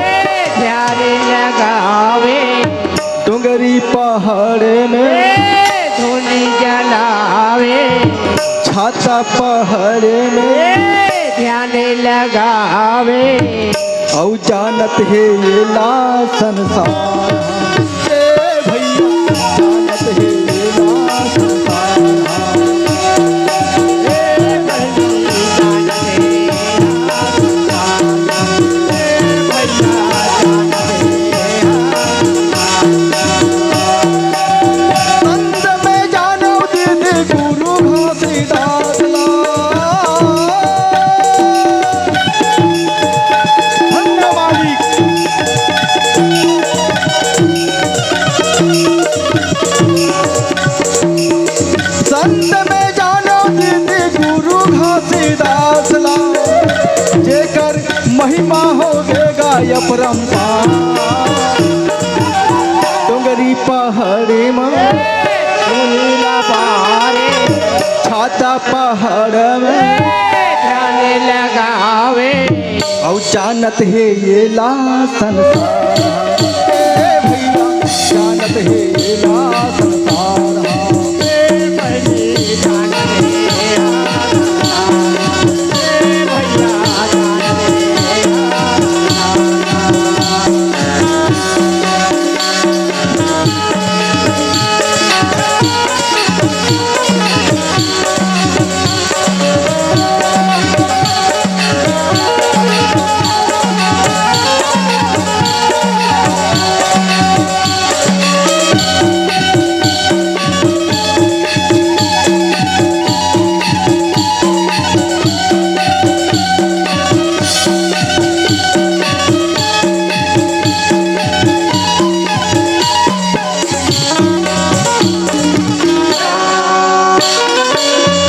ध्यान लगावे। डोंगरी पहाड़ में ए, धूनी जलावे। छाता पहाड़ में ए, ध्यान लगावे। अउ जानत हे ये ला संसार। ए भैया, जानत हे ये ला संसार। ए भैया, जानत हे ये ला संसार। ए भैया, जानत हे ये ला संसार। अंत में जानो दीदी गुरु घासीदास ला। धन्य मालिक, होगे गा अपरंपार। डोंगरी पहाड़ी म नीला बारे, छाता पहाड़ में ध्यान लगावे। अउ जानत हे ये ला संसार, ए भैया, जानत हे ये ला संसार। ए बहिनी, जानत हे ये ला संसार। ए भैया, जानत हे ये ला संसार।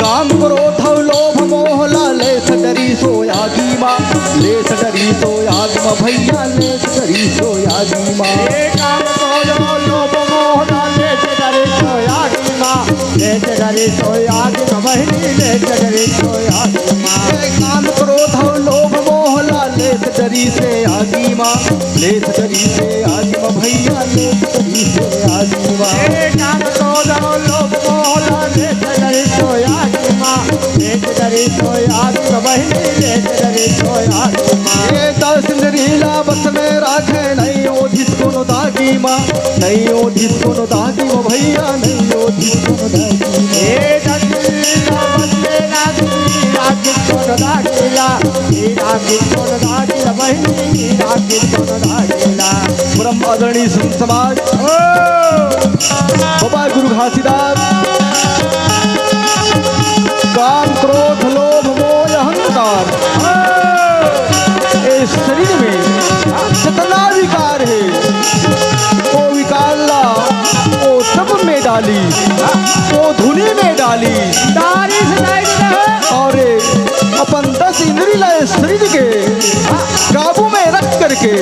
काम, क्रोध अउ लोभ मोह ला लेस डरिस ओ आगी मा, लेस डरिस ओ आगी मा भैया, लेस डरिस ओ आगी मा। ए काम, क्रोध अउ लोभ मोह ला लेस डरिस ओ आगी मा, लेस डरिस ओ आगी मा बहिनी, लेस डरिस ओ आगी मा। ए काम, क्रोध अउ लोभ मोह ला लेस डरिस ए आगी मा, लेस डरिस ए आगी मा भैया, लेस डरिस ए आगी मा। ए काम, क्रोध अउ लोभ मोह ला लेस डरिस ओ आगी मा, लेस डरिस ओ आगी मा बहिनी, लेस डरिस ओ आगी मा। ए दस इंद्री ला बस में राखे, नइ ओधिस कोनो दागी मा, नइ ओधिस कोनो दागी मा भैया, नइ ओधिस कोनो दागी मा। ए दस इंद्री ला बस में राखे, राखिस कोनो दागी ला, ए राखिस कोनो दागी ला बहिनी, ए राखिस कोनो दागी ला। परम आदरणीय संत समाज, ओ! बाबा गुरु घासीदास, काम, क्रोध, लोभ, मोह, अहंकार, ए शरीर में जितना विकार हे, ओ विकार ला ओ तप में डाली, ओ धुनी में डाली। डाली से डाली रहे। अउ अपन दस इंद्री ला ए शरीर के काबू में रख करके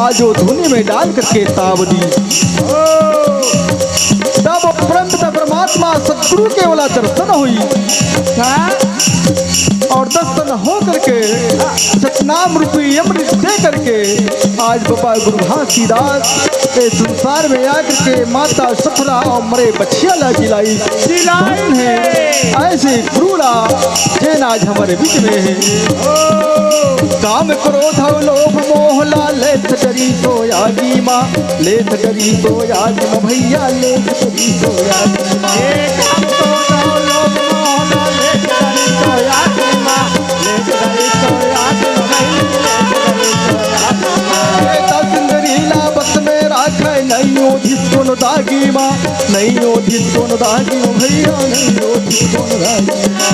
आज ओ धुनी में डाल करके ताव दी। तब परम पिता परमात्मा सतगुरु के ओला दर्शन होई। हाँ। अउ दर्शन हो करके सतनाम रूपी अमृत दे करके आज बाबा गुरु घासीदास ए संसार में आकर के माता सफला अउ मरे बछिया ला जिलाई। जिलाई। धन हे ऐसे गुरु ला जेन आज हमर बीच में हे। ओ। काम क्रोध अउ लोभ मोह ला लेस डरिस ओ आगी मा, लेस डरिस ओ आगी मा भैया, लेस डरिस ओ आगी मा। ए काम क्रोध अउ लोभ मोह ला लेस डरिस ओ आगी मा, लेस डरिस ओ आगी मा भैया, लेस डरिस ओ आगी मा। ए दस इंद्री ला बस में राखे, नइ ओधिस कोनो दागी मा, नइ ओधिस कोनो दागी मा भैया, नइ ओधिस कोनो दागी मा।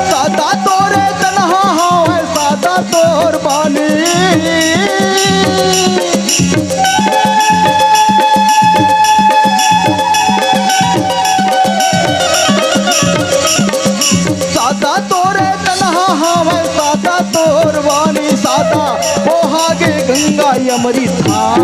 सदा तोरे तनहा हवय, सदा तोर बानी। सदा तोरे तनहा हवय, सदा तोर बानी, सदा बोहागे गंगा अमृत धार।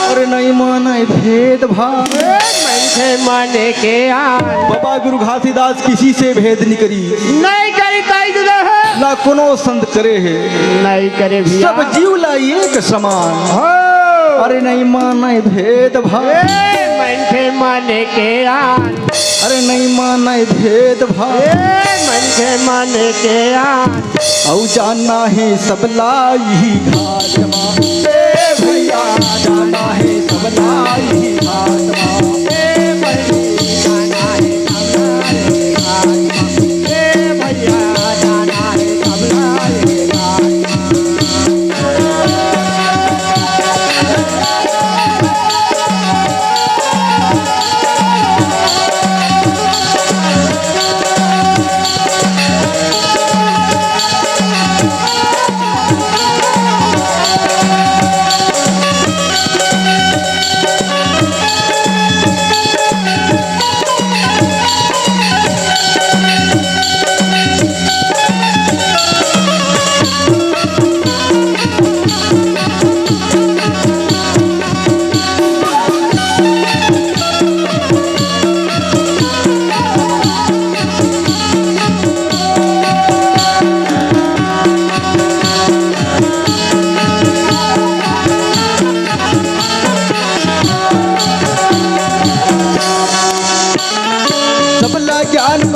अरे नइ मानय भेद भाव। ए, मनखे माने के आन। बाबा गुरु घासीदास किसी से भेद नइ करी। नइ करी, कहि दे हे। ना कोनो संत करे हे। नइ करे भैया। सब जीव ला एक समान। हो। अरे नइ मानय भेद भाव। ए, मनखे माने के आन। अरे नइ मानय भेद भाव। ए, मनखे माने के आन। अउ जाना हे सबला इही घाट मा। ए भैया, जाना हे सबला इही घाट मा। ए बहिनी, जाना हे सबला इही घाट मा। ए भैया, जाना हे सबला इही घाट मा।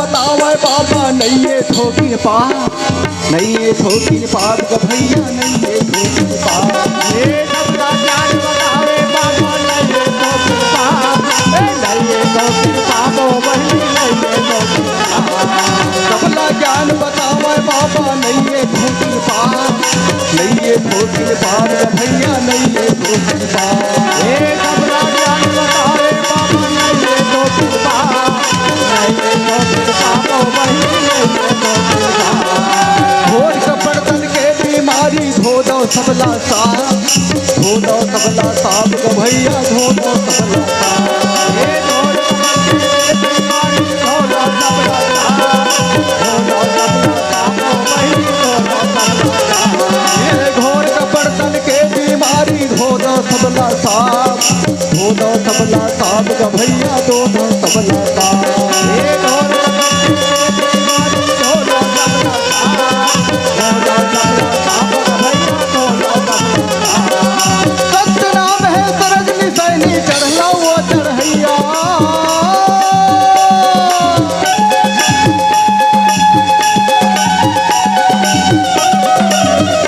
बतावे बाबा, नइये थोकिन पाप, नइये थोकिन पाप ग भइया, नइये थोकिन पाप। ए सबला ज्ञान बतावे बाबा, नइये थोकिन पाप, ए नइये थोकिन पाप, ओ बहिनी, नइये थोकिन पाप। सबला ज्ञान बतावे बाबा, नइये थोकिन पाप, नइये थोकिन पाप ग भइया, नइये थोकिन पाप। ए सबला ज्ञान बतावे बाबा, नइये थोकिन पाप, नइये थोकिन पाप, ओ बहिनी, नइये थोकिन पाप। घोर कपट तन के बीमारी धो दो सबला साफ, धो दो सबला साफ ग भइया, धो दो सबला साफ। ए घोर कपट तन के बीमारी धो दो सबला साफ, धो दो सबला साफ, ओ बहिनी, धो दो सबला साफ। ए घोर कपट तन के बीमारी धो दो सबला साफ, धो दो सबला साफ ग भइया, धो दो सबला साफ। ए धो दो सबला साफ, धो दो सबला साफ, धो दो सबला साफ ग भइया, धो दो सबला साफ। सतनाम हे सरग निसैनी चढ़ला ओ चढ़इया।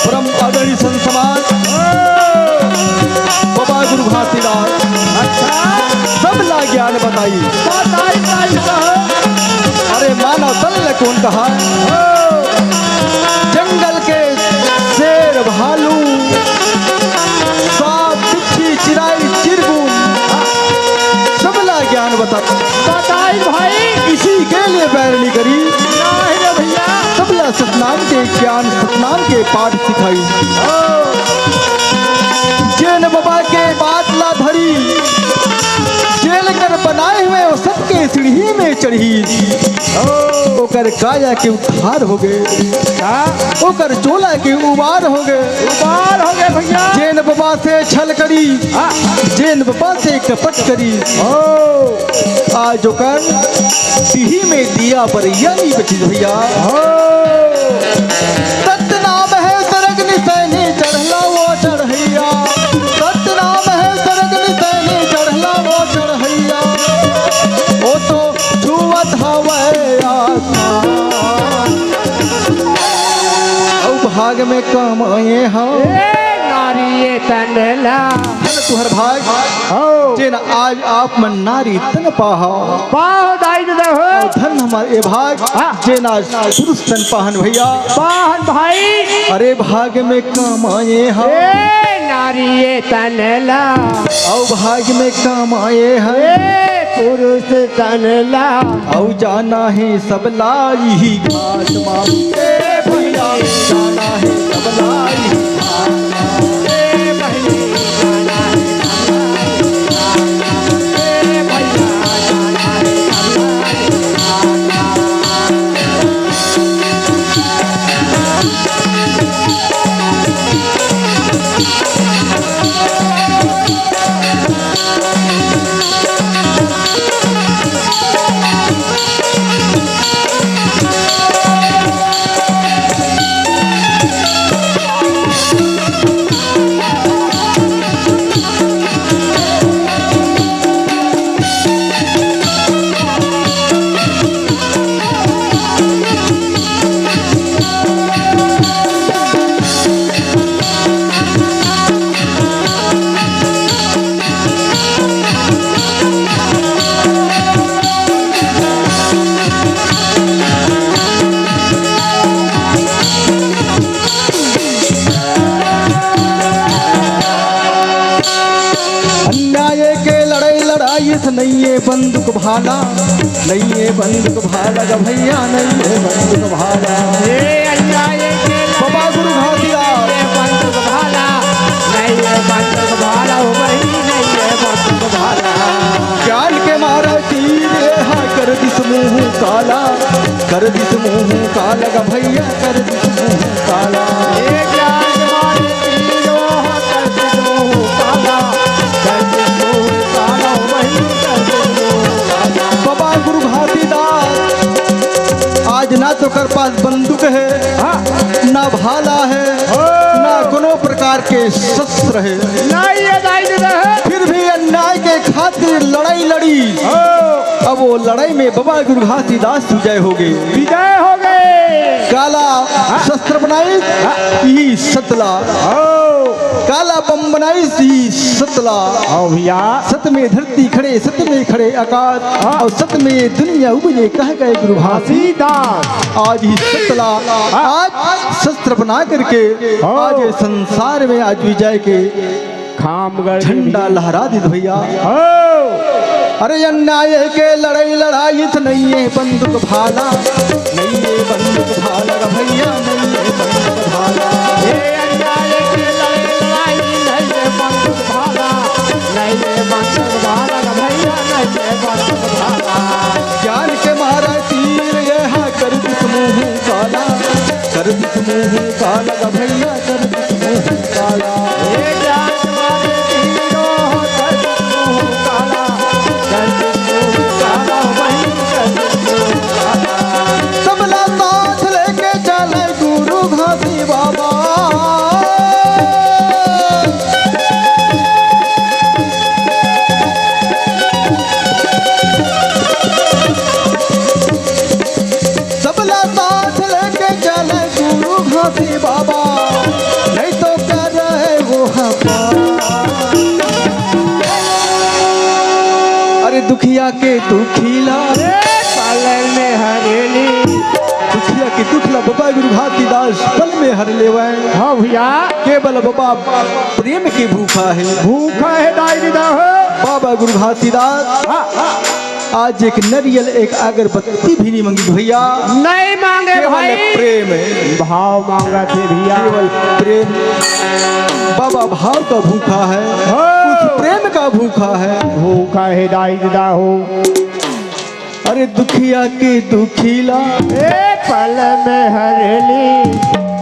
परम आदरणीय संत समाज, बाबा गुरु घासीदास अच्छा। सबला ज्ञान बताई। बताई, बताई, बताई। अरे मानव तन ल कोन कहा? जंगल के शेर भालू, सांप, बिच्छी, चिरई, चिरगुन, सबला ज्ञान बताई। बताई भाई। किसी के लिए बैर नहीं करी। नहीं रे भइया। सबला सतनाम के ज्ञान, सतनाम के पाठ सिखाई। ओ। जेन बाबा के बात ला धरी, जेन कर बनाए हुए वो सबके सीढ़ी में चढ़ी। ओ। ओकर काया के उद्धार हो गए। का? ओकर चोला के उबार हो गए। उबार हो गए भइया। जेन बाबा से छल करी, हाँ। जेन बाबा से कपट करी। ओ। आज ओकर पीढ़ी में दिया बरइया नहीं बची भइया। हो। सतनाम हे सरग निसैनी चढ़ला ओ चढ़इया। सतनाम हे सरग निसैनी चढ़ला ओ चढ़इया। ओ तो छुअत हवय आसमान। अउ भाग में कमाए हव। ए नारी ए तन ला। धन तुहर भाग। हो। जेन आज आप मन नारी तन पाहा। पाहो दाई ददा हो। अउ धन हमर ए भाग। हाँ। जेन आज पुरुष तन पाहन भइया। पाहन भाई। अरे भाग में कमाए हव। ए नारी ए तन ला। अउ भाग में कमाए हव। ए पुरुष तन ला। अउ जाना हे सबला इही घाट मा। ए भइया, जाना हे सबला इही घाट मा। ए बहिनी, जाना हे सबला इही घाट मा। ए भइया, जाना हे सबला इही घाट मा। अन्याय के लड़ाई लड़ाइस नइये बंदूक भाला, नइये बंदूक भाला ग भइया, नइये बंदूक भाला। ए अन्याय के बाबा गुरु घासीदास। नइये बंदूक भाला, नइये बंदूक भाला, ओ बहिनी, नइये बंदूक भाला। ज्ञान के मारा तीर एहा कर दिस मुंह काला, कर दिस मुंह काला ग भइया, कर दिस मुंह काला। ए ज्ञान के मारे तीर ओहा कर दिस मुंह काला, कर दिस मुंह काला, ओ बहिनी, कर दिस मुंह काला। बाबा गुरु घासीदास, आज ना तो कर पास बंदूक हे, हाँ। ना भाला हे, हो। ना कोनो प्रकार के शस्त्र हे। नहीं, ये नहीं दे हे। फिर भी अन्याय के खातिर लड़ाई लड़ी। हो। वो लड़ाई में बाबा गुरु घासीदास विजय हो गए। विजय हो गए। काला शस्त्र बनाई, हाँ। यही सतला। हो। काला बम बनाई, यही सतला। हो भैया। सत में धरती खड़े, सत में खड़े आकाश, हाँ। और सत में दुनिया उपजे कह गए गुरु घासीदास। आज ही सतला, हाँ। आज शस्त्र बना करके, हाँ। आज ये संसार में आज विजय के खामगढ़ झंडा लहरा दीद भैया। हो। अरे अन्याय के लड़ाई लड़ाई से नहीं है बंदूक भाला, नहीं है बंदूक भाला रे भैया, नहीं है बंदूक भाला। ए अन्याय के लड़ाई लड़ाई नहीं है बंदूक भाला, नहीं है बंदूक भाला रे भैया, नहीं है बंदूक भाला। ज्ञान के मारा तीर ये हा कर दिस मुंह काला, कर दिस मुंह काला रे भैया, कर दिस मुंह काला। ए जात वाले तीनों कर दिस मुंह काला, कर दिस मुंह काला, वही कर दिस मुंह काला। सबला साथ लेके चले गुरु घासी बाबा। सबला साथ लेके चले गुरु घासी बाबा, नहीं तो क्या रहे वो हमारा। अरे दुखिया के दुखीला, ए, पल में हरेली। दुखिया के दुखला बाबा गुरु घासीदास पल में हर लेवै। हाँ भैया। केवल बाबा प्रेम के भूखा है। भूखा है दाई दीदा हो। बाबा गुरु घासीदास हाँ, हाँ। आज एक नरियल, एक अगरबत्ती भी नहीं मांगी भैया। नहीं मांगे केवल भाई। प्रेम है। भाव मांगा थे भैया। केवल प्रेम। बाबा भाव का भूखा है। हो। उस प्रेम का भूखा है। भूखा है दाई दीदा हो। अरे दुखिया के दुखीला। ए पल में हरेली।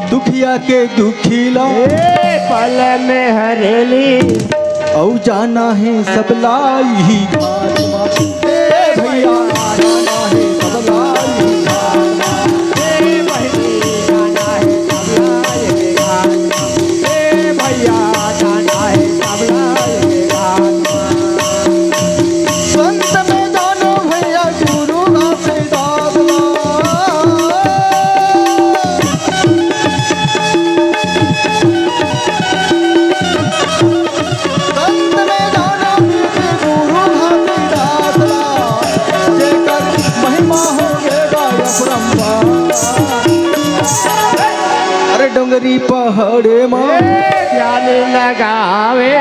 दुखिया के दुखीला। ए पल में हरेली। औ जाना है सबला यही घाट मा। ए भैया, जाना है सबला यही घाट मा। ए बहिनी, जाना है सबला यही घाट मा। ए भैया, जाना है सबला यही घाट मा। संत में जानो भैया गुरु घासीदास ला। संत में जानो भैया गुरु घासीदास ला। जेकर महिमा होगे गा अपरंपार। अरे डोंगरी पहाड़े मा ए ध्यान लगावे।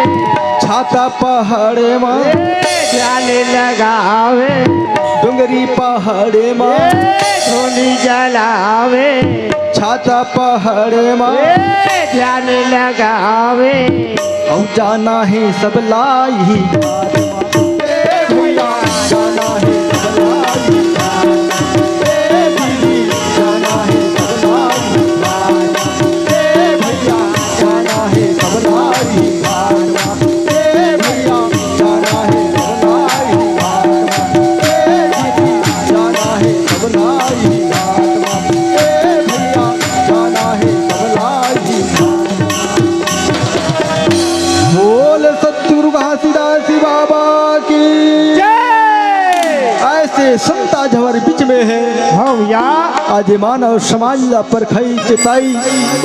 छाता पहाड़े मा ए ध्यान लगावे। डोंगरी पहाड़े मा ए धूनी जलावे। छाता पहाड़े मा ए ध्यान लगावे। औ जाना है सबला यही घाट मा। ए भैया, जाना है सबला यही घाट मा। ए भाई, जाना है सबला यही घाट मा। ए भैया, जाना है सबला यही घाट मा। ए भैया, जाना है सबला यही घाट मा। ए दीदी, जाना है सबला यही घाट मा। ए भैया, जाना है सबला यही घाट मा। बोल सतगुरु घासीदास जी बाबा की जय। ऐसे संत आज हमारे बीच में है। हाँ भैया। आज ये मानव समाज ला परखई, चेताई,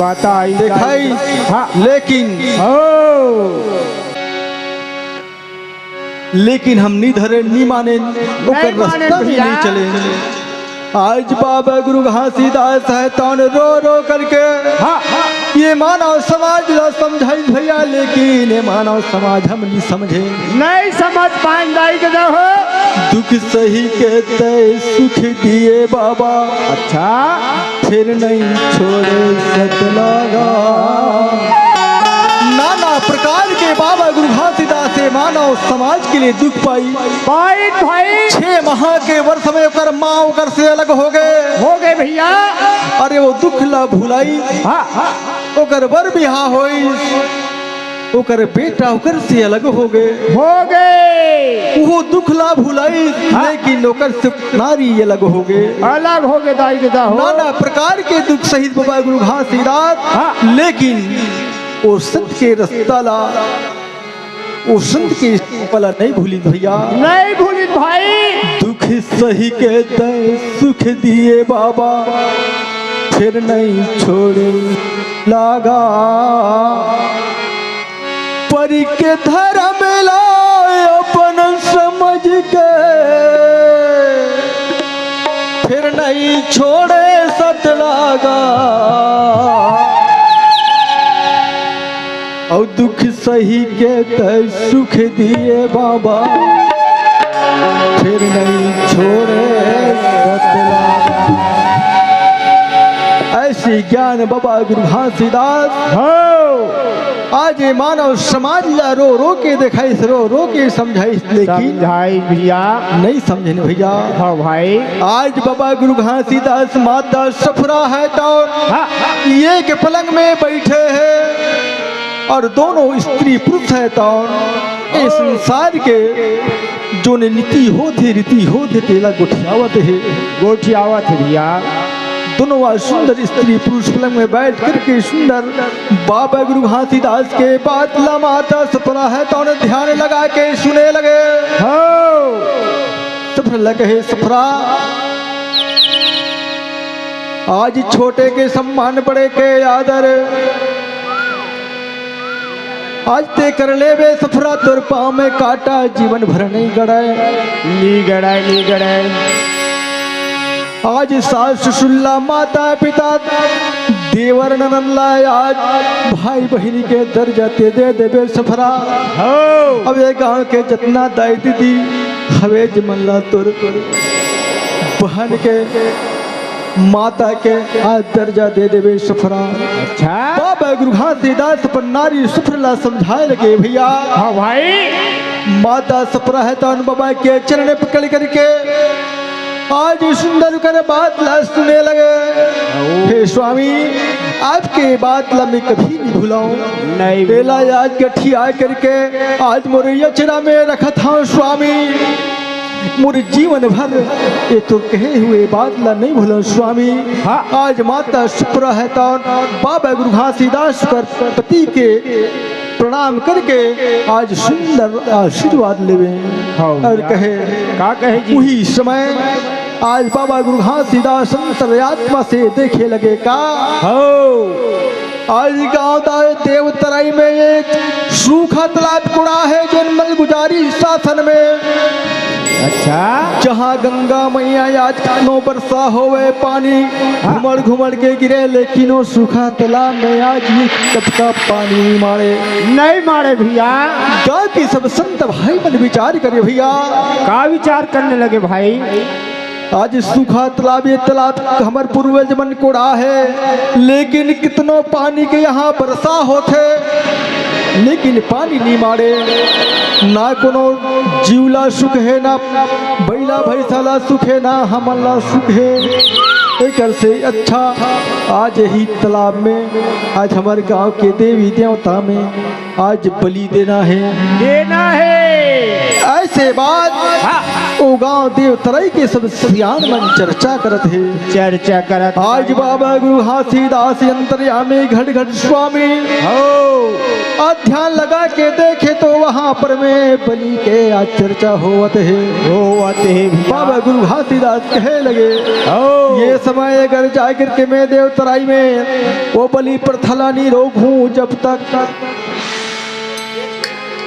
बताई, देखाई। हाँ। लेकिन हो। लेकिन हम नी धरे, नी माने, ओकर नहीं माने रस्ता भी भैया। नहीं चले। आज बाबा गुरु घासीदास हे तौन रो रो करके हाँ, हाँ। ये मानव समाज ला समझाई भैया, लेकिन ये मानव समाज हम नहीं समझे। नहीं समझ पाए दाई के हो। दुख सही के तय सुख दिए बाबा। अच्छा। फिर नहीं छोड़े सतला गा। नाना प्रकार के बाबा गुरु घासीदास हे मानव समाज के लिए दुख पाई। पाई भाई। छह माह के वर्ष में ओकर माँ ओकर से अलग हो गए। हो गए भैया। अरे वो दुख ला भुलाई। हाँ, हाँ। ओकर बर बिहा होई। ओकर बेटा ओकर से अलग हो गए। हो गए। वो दुख ला भुलाई, हाँ। लेकिन ओकर से नारी अलग हो गए। अलग हो गए दाई ददा हो। नाना प्रकार के दुख सहित बाबा गुरु घासीदास, हाँ। लेकिन वो सत के रस्ता ला, वो संत के पला नहीं भूली भैया। नहीं भूली भाई। दुख सही के तैं सुख दिए बाबा, फिर नहीं छोड़े लागा। परी के धर्म ला अपन समझ के, फिर नहीं छोड़े सत लागा। और दुख सही के तैं सुख दिए बाबा, फिर नहीं छोड़े सत लागा। ऐसी ज्ञान बाबा गुरु घासीदास। हो। आज ये मानव समाज ला रो रो के देखाइस, रो रो के समझाइस, लेकिन समझाइस भैया। नहीं समझे न भैया। हाँ भाई। आज बाबा गुरु घासीदास माता सफरा है तो हाँ। ये के पलंग में बैठे हैं और दोनों स्त्री पुरुष है तो ये संसार के जो नीति होथे, रीति होथे, तेला गोठियावत हे। गोठियावत हे भैया। दोनों आज सुंदर स्त्री पुरुष पलंग में बैठ करके सुंदर बाबा गुरु घासीदास के बात ला माता सफरा है तो ध्यान लगा के सुने लगे। हाँ। सफरा लगे हे सफरा। आज छोटे के सम्मान, बड़े के आदर। आज तैं कर लेबे सफरा, तोर पाँव में कांटा जीवन भर नहीं गड़य। नी गड़य, नी गड़य। आज सास ससुर ला, माता पिता, देवर ननद ला, आज भाई बहिनी के दर्जा तैं दे देबे सफरा। हो। अब ये गांव के जतना दाई दीदी हवे, जे मन ला तोर बहन के माता के आज दर्जा दे देबे सफरा। अच्छा। बाबा गुरु घासीदास अपन नारी सफरा ला समझाए लगे भैया। हाँ भाई। माता सफरा है तो बाबा के चरण पकड़ करके आज सुंदर कर बात ला सुने लगे। हाँ। हे स्वामी, आपके बात ला मैं कभी नहीं भुलाऊं। नहीं। तेला आज गठिया करके आज मोर अचरा में रखत हंव स्वामी। मोर जीवन भर ये तोर कहे हुए बात ला नहीं भूलंव स्वामी। हाँ। आज माता सफरा है तो बाबा गुरु घासीदास कर पति के प्रणाम करके आज सुंदर आशीर्वाद लेवे। हाँ और भैया। कहे, का कहे जी? उही समय आज बाबा गुरु घासीदास अंतरात्मा से देखे लगे का। हो। आज गांव दाए देवतराई में एक सूखा तालाब कुड़ा है, जेन मलगुजारी शासन में। अच्छा। जहां गंगा मैया आज कतनो बरसा होवे, पानी हाँ। घुमड़ घुमड़ के गिरे, लेकिन वो सूखा तालाब में आज भी टपका पानी नहीं मारे। नहीं मारे भैया। गांव के सब संत भाई मन विचार करे भैया। का विचार करने लगे भाई? आज सूखा तालाब, ये तालाब हमर पूर्वज मन कोड़ा है, लेकिन कितनो पानी के यहाँ बरसा होथे, लेकिन पानी नी मारे। ना कोनो जीव ला सुख है, ना बैला भैंसा ला सुख है, ना हमन ला सुख है। एकर से अच्छा आज यही तालाब में, आज हमर गांव के देवी देवता में आज बलि देना है। देना है। ऐसे बात हाँ। ओ गांव देवतराई के सब सियान मन चर्चा करत हे। चर्चा करत आज हे। बाबा गुरु घासीदास अंतर्यामी घट घट स्वामी हो। आज ध्यान लगा के देखे तो वहां पर में बलि के आज चर्चा होवत हे। होवत हे भैया। बाबा गुरु घासीदास कहे लगे हो। ये समय अगर जाकर के मैं देवतराई में वो बलि प्रथा ला नी रोकहूं जब तक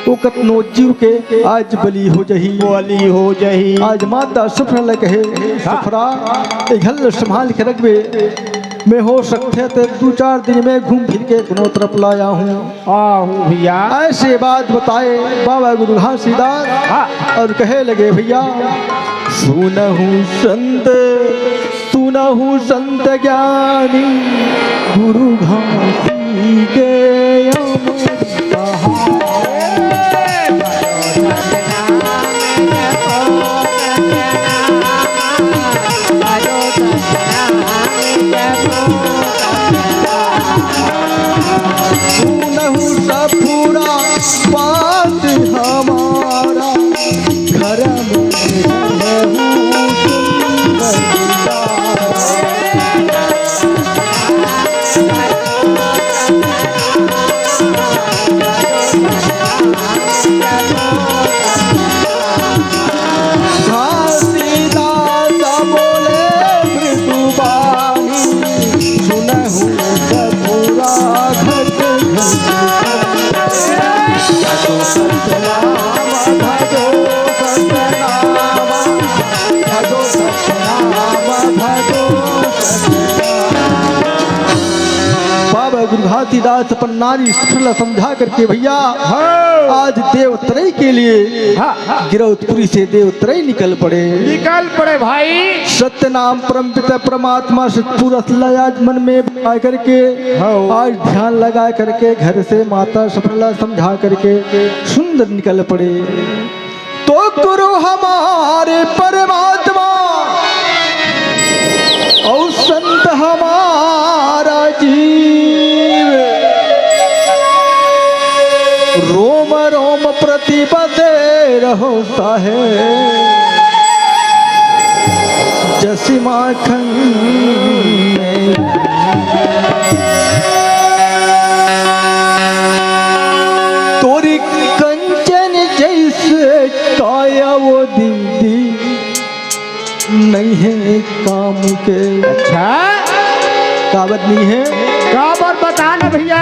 वो कतनो जीव के आज बलि हो जही। बलि हो जही। आज माता सफरा ल कहे, हाँ। सफरा, ए घर ल संभाल के रखबे। मैं हो सकथे ते दू चार दिन में घूम फिर के कोनो तरफ ला आहूं। आहूं भैया। ऐसे बात बताए बाबा गुरु घासीदास हाँ। और कहे लगे भैया, सुनहु संत सुनहु संत ज्ञानी गुरु घासी के अमर कहानी। सुनहु सफरा बात हमारा घर में रहू सुंदर। तुलसीदास अपन नारी सुखला समझा करके भैया, हाँ। आज देवतरई के लिए हाँ, हाँ। गिरौदपुरी से देवतरई निकल पड़े। निकल पड़े भाई। सत्य नाम परम पिता परमात्मा सतपुर असला आज मन में आ करके हाँ। आज ध्यान लगा करके घर से माता सुखला समझा करके सुंदर निकल पड़े। तो गुरु हमारे परमात्मा और संत हमारा जीव, रोम रोम प्रति बसे रहो साहेब, जसि माखन में। तोरी कंचन जैसे काया वो दीदी, नहीं है काम के। अच्छा? काबर नहीं है? काबर बता ना भैया।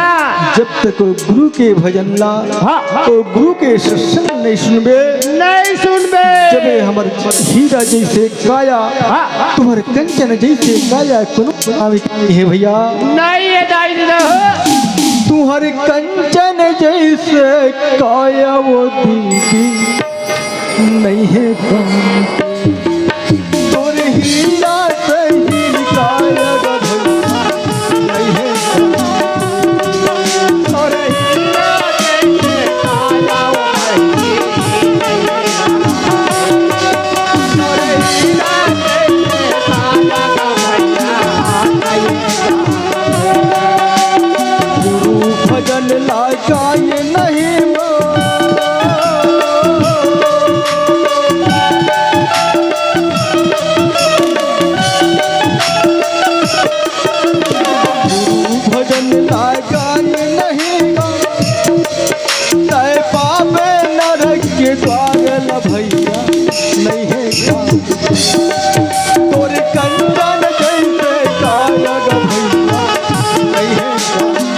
जब तक वो गुरु के भजन ला, हाँ, हाँ। वो गुरु के सत्संग नहीं सुनबे, नहीं सुनबे। जबे हमर हीरा जैसे काया, हाँ, हाँ। तुम्हर कंचन जैसे काया कोनो काम के नहीं है भैया। नहीं है दाई जी, ना हो। तुम्हर कंचन जैसे काया वो दीदी, नहीं है काम। तोर हीरा सही काया ग भैया, नहीं है काम। तोर हीरा सही काया ग भैया, तोर हीरा सही काया ग भैया, नहीं है काम। गुरु भजन लागाय नहीं मा। गुरु भजन लागाय नहीं मा। तय पावे नरक के द्वार ल भैया, नहीं है काम। तोर कंचन जैसे काया ग भैया, नहीं है काम।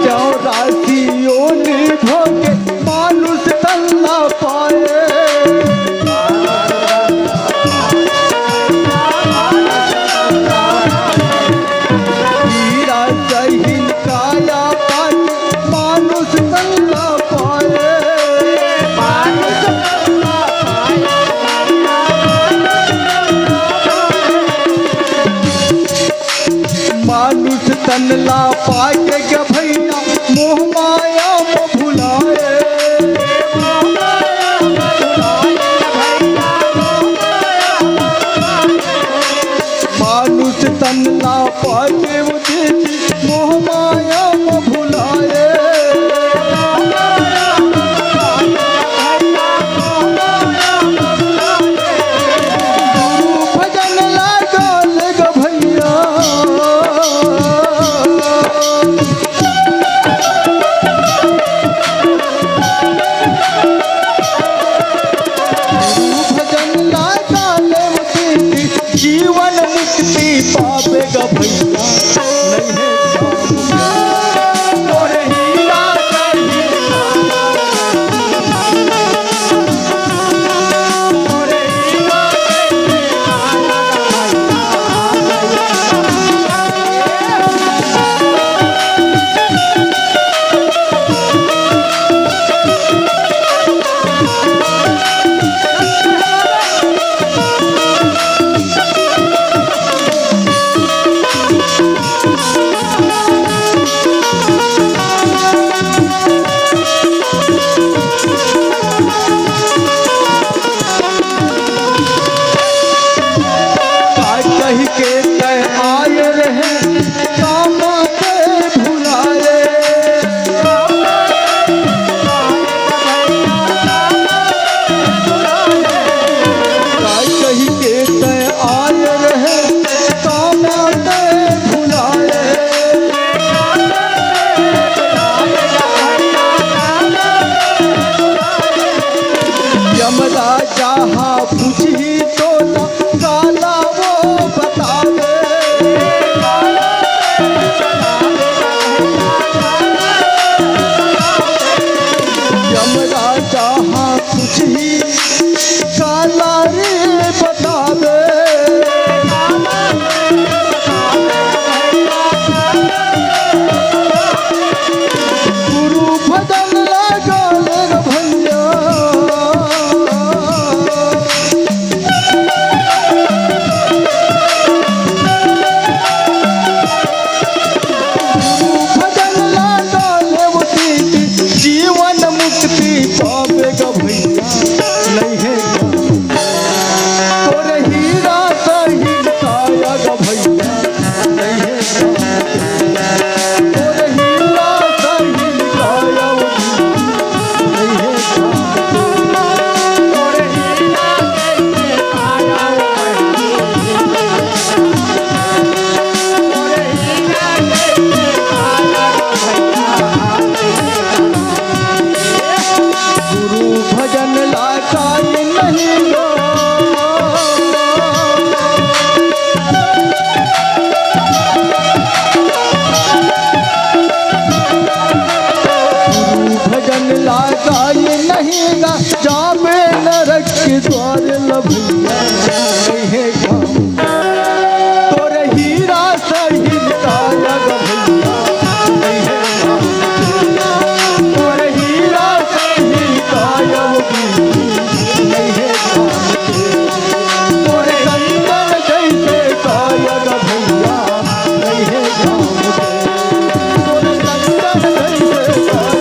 जाओ राशियों निभोगे मानुष तन ना पाए। हीरा सहिन काया पाए, मानुष तन ना पाए। मानुष तन ला पाके के भैया मोह माया म भुलाए। मानुष तन ला पाके वो दीदी मोह माया म भुलाए। गुरु भजन लागल ग भैया। कहाँ पूछही तोला काला वो बतावे। यमराजा हाँ पूछही काला रे बतावे। गुरु भजन लगा ले रे भैया। गुरु भजन लगा ले वो दीदी, जीवन मुक्ति पावे गा भैया। नहीं है तोरे हीरा सही काया गा भैया। गुरु भजन ला काई नहीं लो। गुरु भजन ला काई नहीं गा, जाबे नरक के द्वार लभैया। नहीं है काम तोरे हीरा सही काया गा भैया। नहीं है काम तोरे हीरा सही काया गा भैया। नहीं है काम तोरे कंगन जैसे काया गा भैया। नहीं है काम तोरे कंगन जैसे काया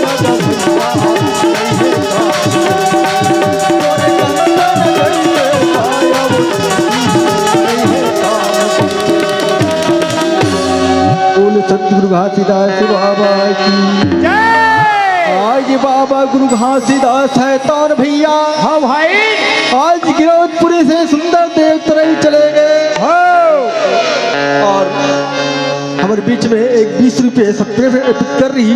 गा भैया। नहीं है काम बोल सतगुरु घासीदास बाबा की। जय। आज बाबा गुरु घासीदास है तौन भैया। हाँ भाई। आज गिरौदपुरी से सुंदर देव तरई चले गए। हो। और हमारे बीच में एक बीस रुपये सब्सक्राइब अर्पित कर रही।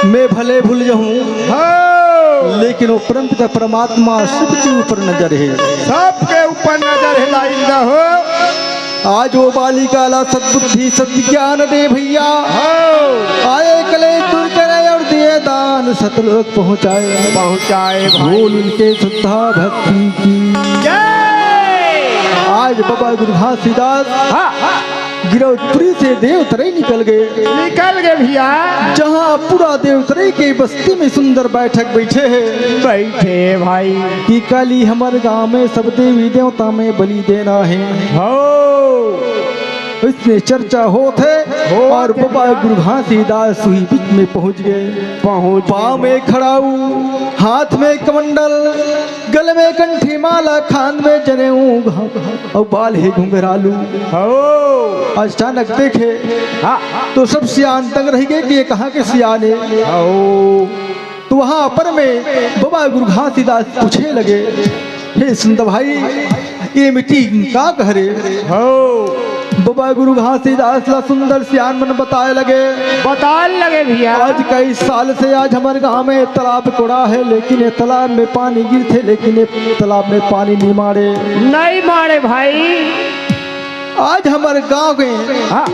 मैं भले भूल जाऊं, हाँ। लेकिन वो परम पिता परमात्मा सबके ऊपर नजर है। सबके ऊपर नजर है, लाइन ना हो। आज वो बालिका ला सद्बुद्धि सद्ज्ञान दे भैया। हाँ। आए कलेश दूर करे और दिए दान सतलोक पहुँचाए। पहुँचाए भाई। बोल उनके श्रद्धा भक्ति की। जय। आज बाबा गुरु घासीदास हाँ, हाँ। गिरौदपुरी से देवतरई निकल गए। निकल गए भैया। जहाँ पूरा देवतरई के बस्ती में सुंदर बैठक बैठे हैं। बैठे भाई। कि काली हमर गांव में सब देवी देवता में बलि देना है। हो। इसने चर्चा होत है होत और है बाबा भैया। गुरु घासीदास उही बीच में पहुंच गए। पहुंच पाँव गए। में खड़ाऊ, हाथ में कमंडल, गले में कंठी माला, कान में जनेऊ, अउ बाल हे घुंघरालू। हो। अचानक देखे हाँ। तो सब सियान दंग रहि गए कि ये कहाँ के सियान हे। हो। तो वहाँ पर में बाबा गुरु घासीदास पूछे लगे, हे सुंदर भाई, ये मीटिंग का कह रे? हो। बाबा गुरु घासीदास ला सुंदर सियान मन बताए लगे। बताए लगे भैया। आज कई साल से आज हमर गांव में तालाब कोड़ा है, लेकिन ये तालाब में पानी गिरथे, लेकिन ये तालाब में पानी नहीं मारे। नहीं मारे भाई। आज हमर गांव में हाँ।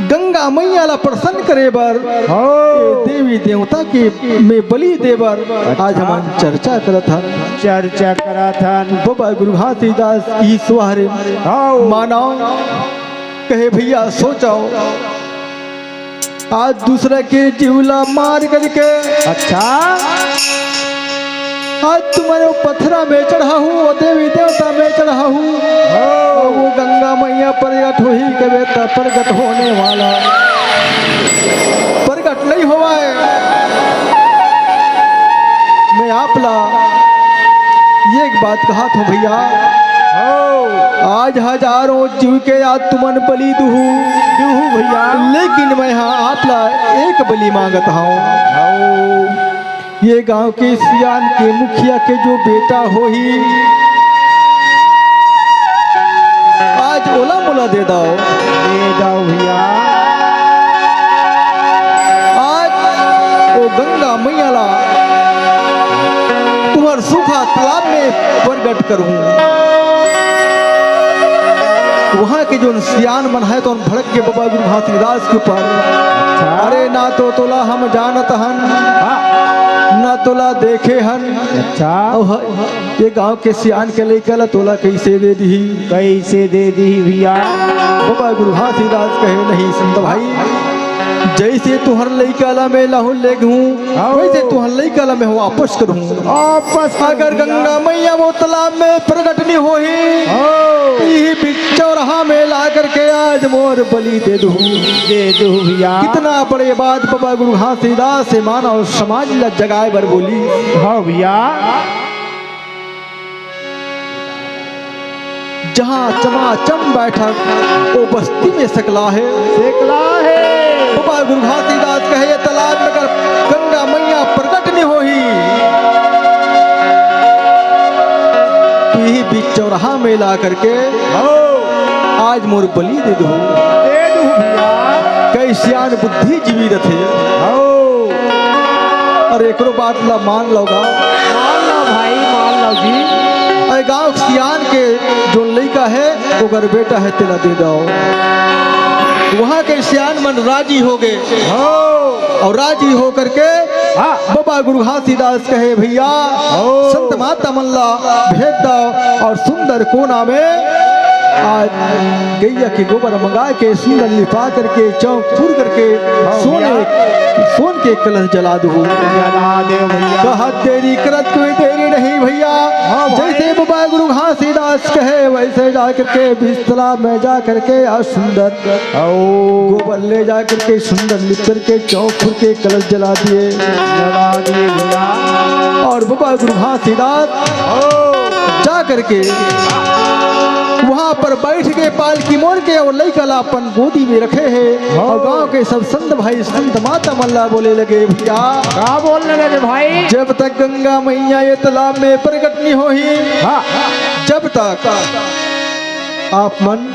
गंगा मैया ला प्रसन्न करे बर, हो। ये देवी देवता के में बलि दे बर आज अच्छा। हमन चर्चा करत हन। चर्चा करत हन। बाबा गुरु घासीदास की सुहारे हो। मानव कहे, भैया सोचव, आज दूसरा के जीव ला मार करके अच्छा। आज तुमन वो पथरा में चढ़ाहू, वो देवी देवता में चढ़ाहू। हो। वो गंगा मैया प्रगट होही कबे त प्रगट होने वाला। प्रगट नहीं होवाए। मैं आप ला ये एक बात कहत हूँ भैया। हो। आज हजारों जीव के आज तुमन बलि दुहू। दुहू भैया। लेकिन मैं हाँ आप ला एक बलि मांगत हूँ। हो। ये गांव के सियान के मुखिया के जो बेटा होही, आज ओला मोला दे दव। दे दव भैया। आज वो गंगा मैया ला तुम्हर सूखा तालाब में प्रगट करहूं। वहां के जोन सियान मन हे, तो भड़क के बबा गुरु घासीदास के ऊपर, अच्छा। "अरे ना तो तोला हम जानत हन, हाँ। ना तोला देखे हन।" अच्छा। अउ ह-, ये गांव के सियान के लइका ला तोला कइसे दे दिही? कइसे दे दिही भैया? बबा गुरु घासीदास कहे, "नहीं संत भाई, जइसे तुंहर लइका ला मैं लाहूं लेगहूं, हाँ। वइसे तुंहर लइका ला मैं वापस करहूं।" वापस करहूं अगर भैया। गंगा मैया वो तालाब में प्रगट नइ होही, हाँ। इही बीच चौराहा में ला करके आज मोर बलि दे दुहू। दे दुहू भैया। कितना बड़े बात बबा गुरु घासीदास हे मानव समाज ला जगाए बर बोलिस। हाँ भैया। जहाँ चमाचम बैठक, वो बस्ती में सकला हे। सकला हे। बबा गुरु घासीदास कहे, "ये तालाब में अगर गंगा मैया प्रगट नइ होही, तो इही बीच चौराहा में ला करके हो। आज मोर बलि दे दुहू।" दे दुहू भैया। कई सियान बुद्धिजीवी रथे। हो। अरे एकरो बात ला मान लव गा। मान लव भाई, मान लव जी। अरे गांव सियान के जोन लइका हे, ओकर बेटा हे, तेला दे दव। वहां के सियान मन राजी हो गे। हो। अउ राजी हो करके हाँ। बबा गुरु घासीदास कहे, "भैया, हो। संत माता मन ला भेज दव अउ सुंदर कोना में आज गैया के गोबर मंगा के सुंदर लिपा करके चौक फुर करके हाँ, सोने, भैया। सोन के कलश जला दुहू।" जला दे भैया। कहा देरी करत कोई देरी नहीं भैया। हाँ भाई। जइसे बबा गुरु घासीदास कहे वइसे जा करके बीच तालाब में जा करके आज सुंदर अउ गोबर ले जा करके सुंदर लिप करके चौक फुर के कलश जला दिए। जला दिए भैया। अउ बबा गुरु घासीदास हो। जा करके वहां पर बैठ के पालकी मोर के अउ लइका ला अपन गोदी में रखे हे। हो। अउ गांव के सब संत भाई संत माता मन ला बोले लगे, "भैया।" का बोलने लगे भाई? "जब तक गंगा मैया ये तालाब में प्रगट नइ होही, हाँ। जब तक आप मन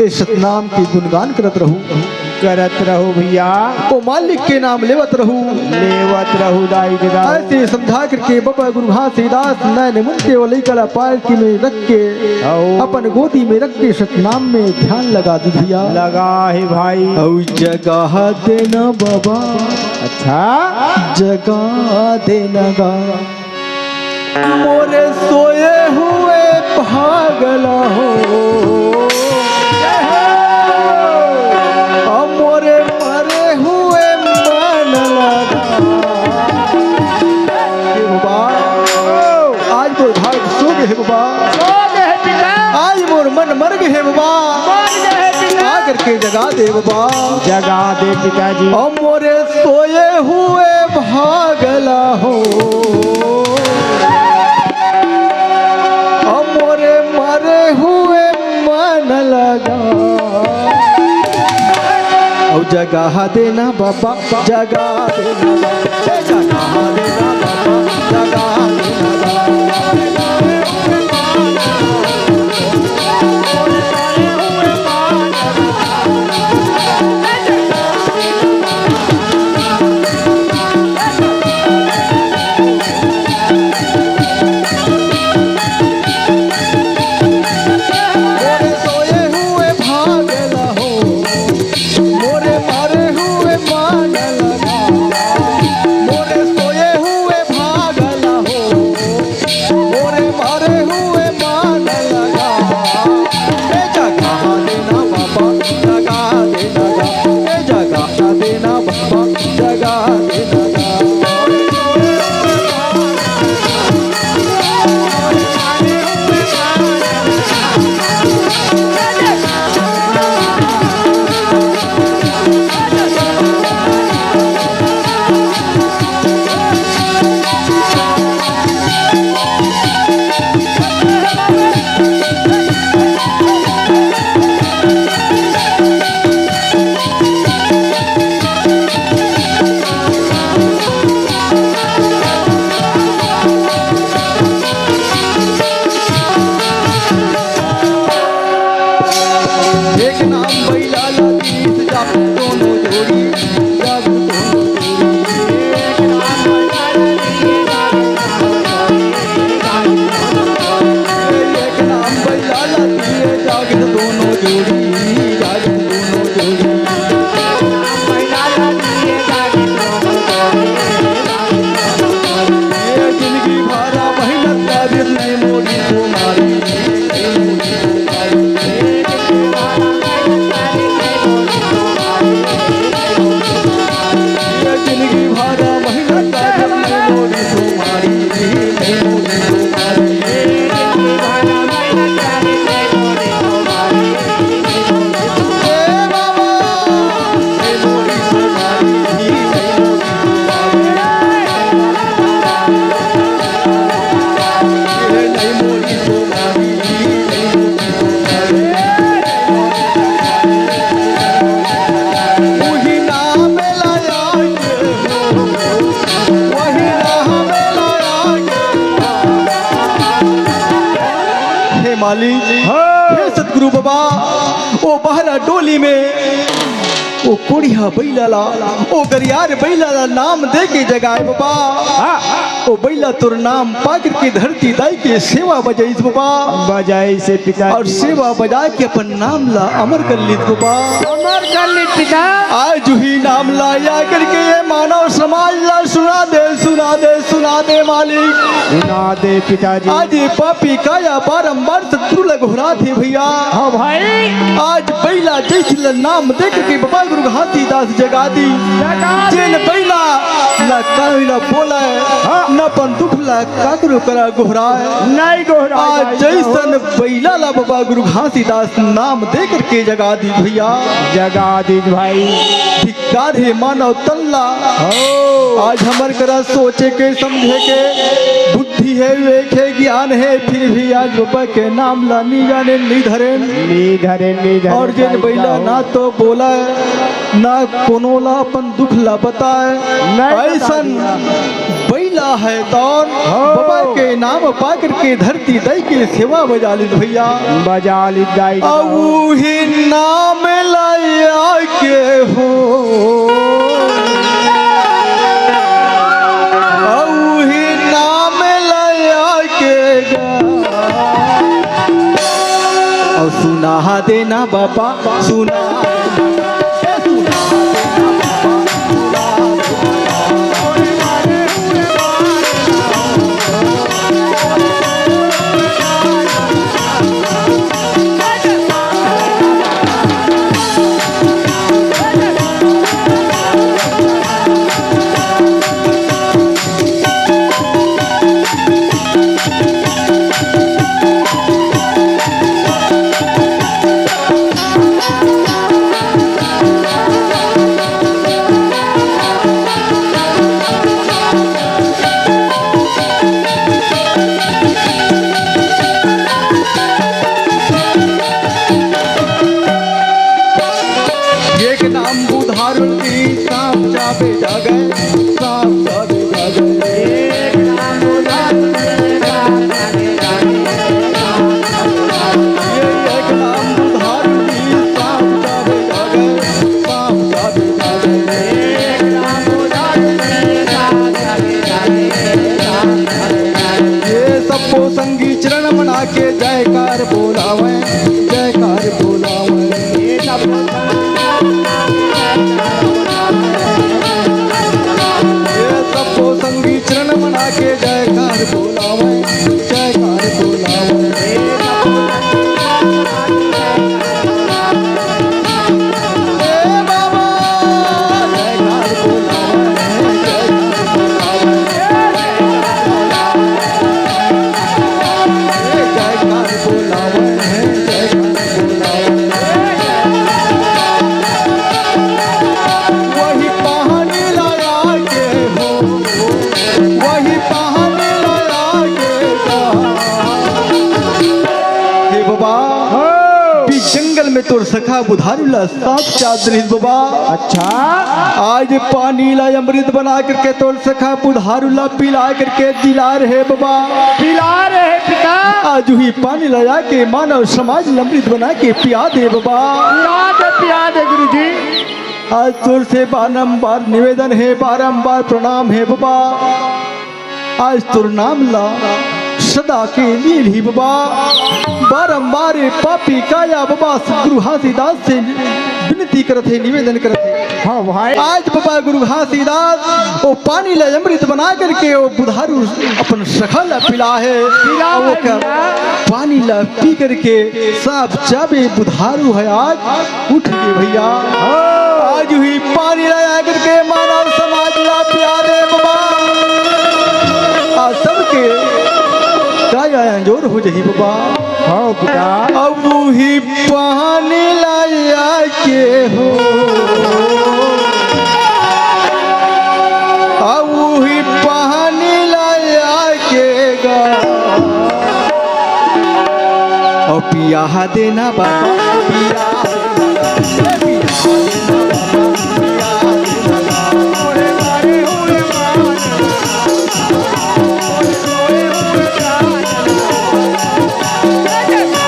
ए सतनाम के गुणगान करत रहू।" करत रहू भैया। ओ मालिक के नाम लेवत रहू। लेवत रहू दाई ददा। अइसे समझा करके बबा गुरु घासीदास नैन मुन के ओ लइका ला पालकी में रख के अउ अपन गोदी में रख के सतनाम में ध्यान लगा दिस भैया। लगा हे भाई। अउ जगा देना बबा। अच्छा। जगा देना गा। मोरे सोए हुए भाग ला हो, अउ मोरे मरे हुए मन ला। हे बबा, आज मोर भाग सो गे हे बबा। सो गे हे पिता। आज मोर मन मर गे हे बबा। मर गे हे पिता। आ करके जगा दे बबा। जगा दे पिताजी। अउ मोरे सोए हुए भाग ला हो, अउ मोरे मरे हुए मन ला गा। अउ जगा देना बबा, जगा देना बबा, जगा देना बबा, जगा देना बबा। वाली। हाँ। हे सतगुरु बाबा, ओ बहरा डोली में ओ कोड़िया बइला ला, ओ गरियार बइला ला नाम दे के जगाए बाबा। हाँ। ओ बइला तोर नाम पाकर के धरती दाई के सेवा बजाइस बाबा। बजाइस हे पिताजी। अउ सेवा बजा के अपन नाम ला अमर कर लिस बाबा। अमर कर लिस पिता। आज उही नाम ला या करके ये मानव समाज ला सुना दे, सुना दे, सुना दे मालिक। सुना दे पिताजी। आज ये पापी काया बारंबार सतगुरु ला गोहराथे भइया। हाँ भाई। आज बइला जइसे ला नाम दे करके बाबा गुरु घासीदास जगा दिस। जगा दिस। जेन बइला ला काई ला बोलाय, हाँ। न अपन दुख ला काकरो करा गोहराय। नहीं गोहराय आज भाई, जइसन बइला ला बाबा गुरु घासीदास नाम दे करके जगा दिस भइया। जगा दिस भाई। धिक्कार हे मानव तन ला। हो। आज हमर करा सोचे के समझे के बुद्धि हे, विवेक हे, ज्ञान हे, फिर भी आज बाबा के नाम ला नी जाने, नी धरे। नी धरे, नी धरे अउ जेन भाई बइला साहब। ना तो बोलाय, ना कोनो ला अपन दुख ला बताय। नहीं अइसन बताय। बइला हे तौन हाँ। बाबा के नाम पाकर के धरती दाई के सेवा बजा लिस भइया। बजा लिस दाई। अउ उही नाम ला या के हो, अउ उही नाम ला या के गा। अउ सुना देना बाबा, सुना। एक नाम बुधारुन की सांप चाबे जागे, सांप चाबे जागे। एक नाम बुधारुन की सांप चाबे जागे, सांप चाबे जागे। ये एक नाम बुधारुन की सांप चाबे जागे, सांप चाबे जागे। एक नाम बुधारुन की सांप चाबे जागे, सांप चाबे जागे। ये सबको संगी चरण मना के जयकार बोलावे, जयकार बोलावे। ये सबको ये सबको संगी चरण मना के जयकार बोलावे, जयकार बोलावे। ए बाबा, जयकार बोलावे, जयकार बोलावे। जयकार बोलावे, जयकार बोलावे। वही पानी लाया के हो, वही पानी लाया के हो। हे बाबा, हाँ। बीच जंगल में तोर सखा बुधारू ला सांप चाब दिस बाबा। अच्छा। आज पानी ला अमृत बना करके तोर सखा बुधारू ला पिला करके दिला रहे बाबा। पिला रहे पिता। आज उही पानी ला आके मानव समाज ला अमृत बना के पिया दे बाबा। पिया दे, पिया दे गुरुजी। आज तोर से बारंबार निवेदन हे, बारंबार प्रणाम हे बाबा। आज तोर नाम ला सदा के लिए ही बाबा। बारंबार ये पापी काया बाबा गुरु घासीदास से विनती करत हे, निवेदन करत हे। हाँ भाई। आज बाबा गुरु घासीदास ओ पानी ला अमृत बना करके ओ बुधारू अपन सखा ला पिला हे। पिला हे, ओकर पिला। पानी ला पी करके सांप चाबे बुधारू हे आज उठ गे भइया। हाँ। आज उही पानी ला आकर के मानव समाज ला पिया दे बाबा। आ सबके काया अंजोर हो जही बाबा। हाँ बेटा। अब उही पानी ला आके हो। अब उही पानी ला आके गा। अउ पिया देना बाबा, पिया देना, पिया देना बाबा, पिया देना बाबा।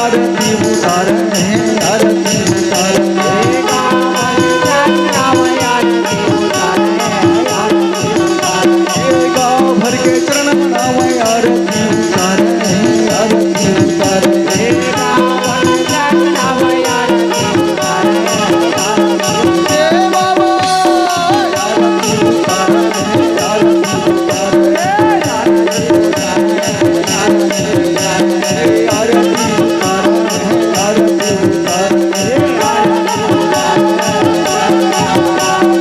आरती उतारे, आरती उतारे। गाँव भर के चरण बनावे, आरती उतारे, आरती उतारे। ए बाबा, आरती उतारे, आरती उतारे।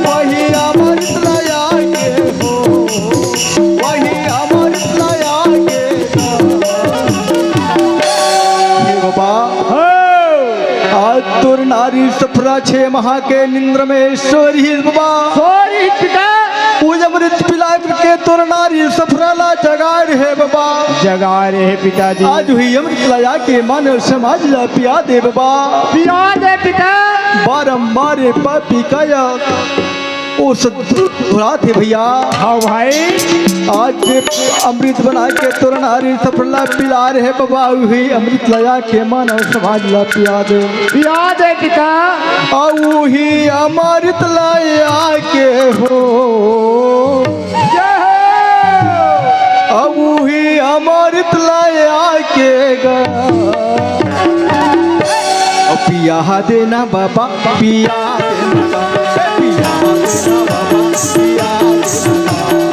वही अमृत लया के हो, वही अमृत लया के। हे बाबा, हो। आज तोर नारी सफरा छे महा के निंद्र में सोरी बाबा। सोरी पिता। उही अमृत पिला के तोर नारी सफरा ला जगाए रहे बाबा। जगाए रहे पिताजी। आज उही अमृत लया के मानव समाज ला पिया दे बाबा। पिया दे पिता। बारंबार पापी काया ओ सतगुरु धुरात हे भैया। हाँ भाई। आज अमृत बना के तोर नारी सफरा ला पिला रहे बाबा, उही अमृत लया के मानव समाज ला पिया दे। पिया दे पिता। अउ उही अमृत लया के हो। जय हो। अउ उही अमृत लया के गा। अउ पिया देना बाबा, पिया देना बाबा, पिया देना बाबा, पिया देना बाबा।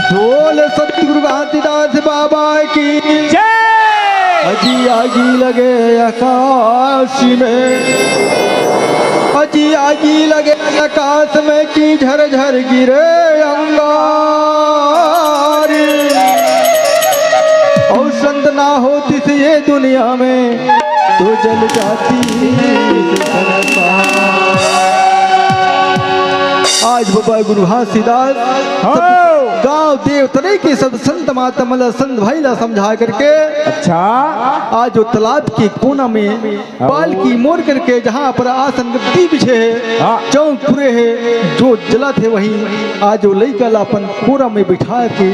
बोल सतगुरु घासीदास बाबा की जय। अजी आगी लगे आकाश में, अजी आगी लगे आकाश में कि झरझर गिरे अंगार। अउ संत ना होतिस ये दुनिया में तो जल जाती संसार। आज बाबा गुरु घासीदास हो। गांव देव तरे के सब संत माता मन ला, संत भाई ला समझा करके अच्छा। आज वो तालाब के कोना में हाँ। पालकी मोड़ करके जहाँ पर आसन गद्दी बिछे हे, हाँ। चौक पुरे हे, जोत जलत हे, वहीं आज वो लइका ला अपन कोरा में बिठा के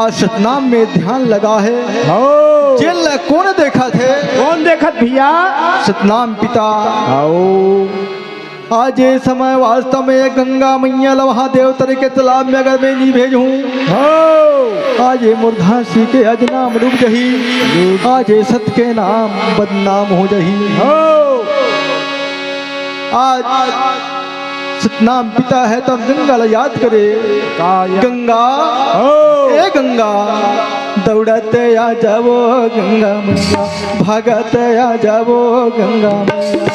आज सतनाम में ध्यान लगा हे। हो। जेन ला कोन देखत हे? कोन देखत भैया? सतनाम पिता। आओ। आज ये समय वास्तव में ये गंगा मैया ला वहाँ देवतरी के तालाब में अगर मैं नहीं भेजूं, हो। आज ये मोर घासी के आज नाम डूब जही, आज ये सत के नाम बदनाम हो जही। हो। आज सतनाम पिता हे त गंगा ला याद करे। का या-, गंगा, हो। ए गंगा, दौड़त आ जावो गंगा मैया, भागत आ जावो गंगा मैया।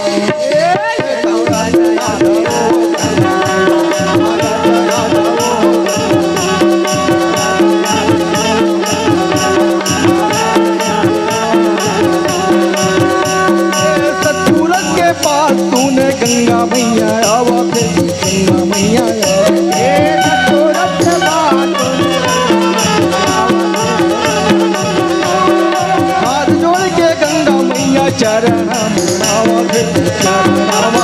सतपुरन के पास तूने गंगा मैया आवा फिर, गंगा मैया आवा। हाथ जोड़ के गंगा मैया चरण में आवा फिर, चरण में आवा।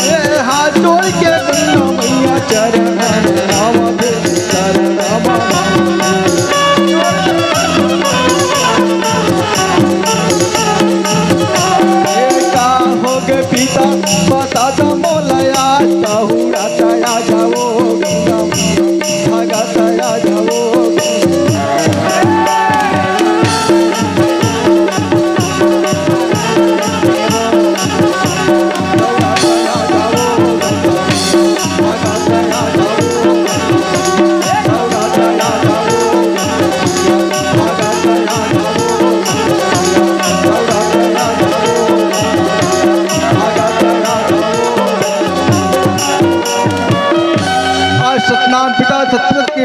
ए, हाथ जोड़ के गंगा मैया चरण में आवा फिर, चरण में आवा। ए, का हो गे पिता, बता दा मोला आज, कहूँ रात आ जावो गंगा मैया, भगत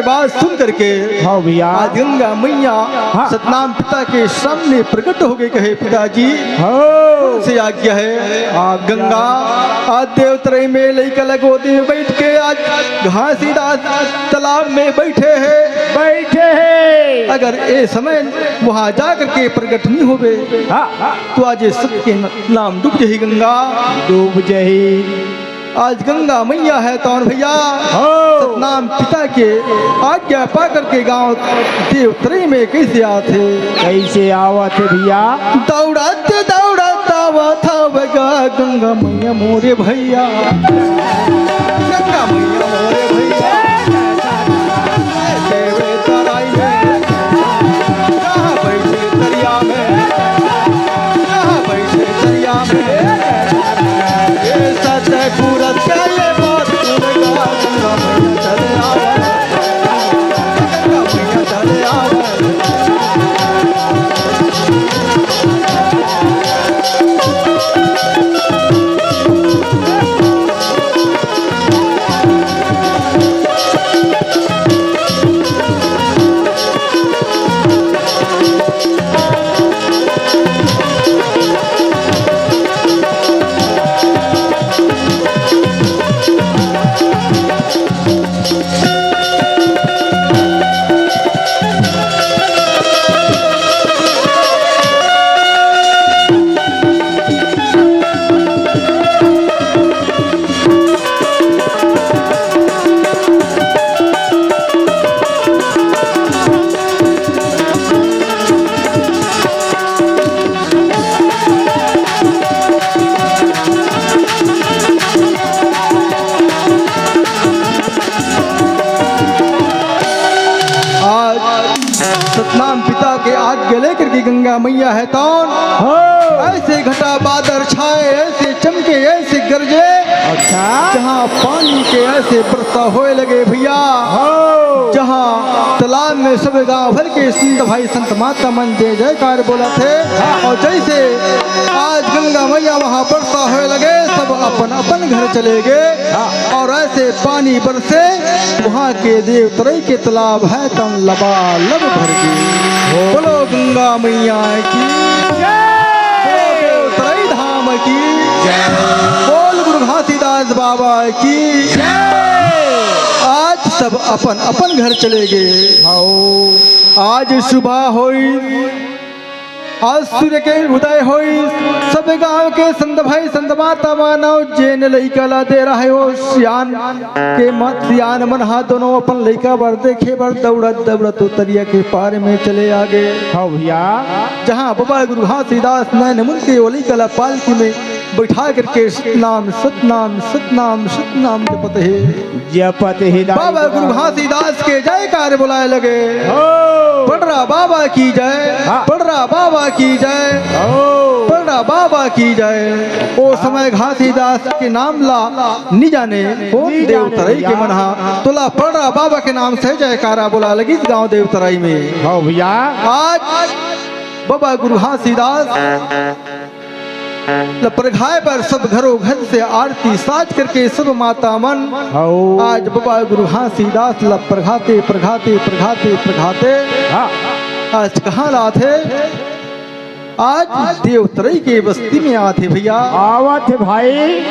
बात सुन करके हाँ भैया। आज गंगा मैया हाँ। सतनाम पिता के सामने प्रकट हो गए, कहे, "पिताजी, हाँ। से आज्ञा है।" आज्ञा। गंगा, आज देवतरई में लइका ल गोदी में बैठ के आज घासीदास तालाब में बैठे हैं। बैठे हैं। अगर ए समय वहाँ जा करके प्रकट नहीं होबे, हाँ, हाँ। तो आज ये सत के न-, नाम डूब जही गंगा। डूब जही। आज गंगा मैया है तौन भैया। हो। सतनाम पिता के आज्ञा पा करके गांव देवतरई में कैसे आथे? कैसे आवत हे भैया? दौड़त दौड़त आवत हवय गा गंगा मैया मोरे भैया। गंगा मैया मोरे भैया। देवतरई में कहाँ बैठे दरिया में, कहाँ बैठे दरिया में। ये सतपुरत का ये बात सुनगा, गंगा मैया चले आवे, गंगा मैया चले आवे। आज सतनाम पिता के आज्ञा लेकर के गंगा मैया है तौन। हो। ऐसे घटा बादर छाए, ऐसे चमके, ऐसे गरजे। अच्छा। जहाँ पानी के ऐसे बरसा होए लगे भैया। हो। जहाँ तालाब में सब गांव भर के संत भाई संत माता मन जय जयकार बोलत हे। हाँ। और जैसे आज गंगा मैया वहाँ बरसा होए लगे, सब अपन अपन घर चले गए। हाँ। और ऐसे पानी बरसे, वहाँ के देवतरई के तालाब है तन लबालब भर गए। बोलो गंगा मैया की जय। बोलो देवतरई धाम की जय। बोल गुरु घासीदास बाबा की जय। आज सब अपन अपन घर चले गए। आओ। आज सुबह होई, आज सूर्य के उदय होई, सब गांव के संत भाई, संत माता, मानव जेन लइका ला दे रहे हो, सियान के मत, सियान मन हा दोनों अपन लइका बर देखे बर दौड़त दौड़त उतरिया के पार में चले आ गए। हाँ भैया। जहाँ बाबा गुरु घासीदास नैन मुन के वो लइका ला पालकी में बैठा करके सतनाम सतनाम सतनाम सतनाम जपत हे। जपत हे दाई बाबा गुरु घासीदास के जयकार बुलाए लगे। हो। पड़रा बाबा की जय, हाँ। पड़रा बाबा की जय, हो। पड़रा बाबा की जय। ओ समय घासीदास के नाम ला नि जाने कोन देवतरई के मनहा तोला पड़रा बाबा के नाम से जयकारा बोला लगिस गांव देवतरई में। हाँ भैया। आज बाबा गुरु घासीदास ल परघाए बर सब घरो घर से आरती साज करके सब माता मन हौ। आज बाबा गुरु घासीदास ल परघाते, परघाते, परघाते, परघाते हाँ। आज कहाँ लाथे? आज देवतरई के बस्ती में आथे भैया। आवत हे भाई।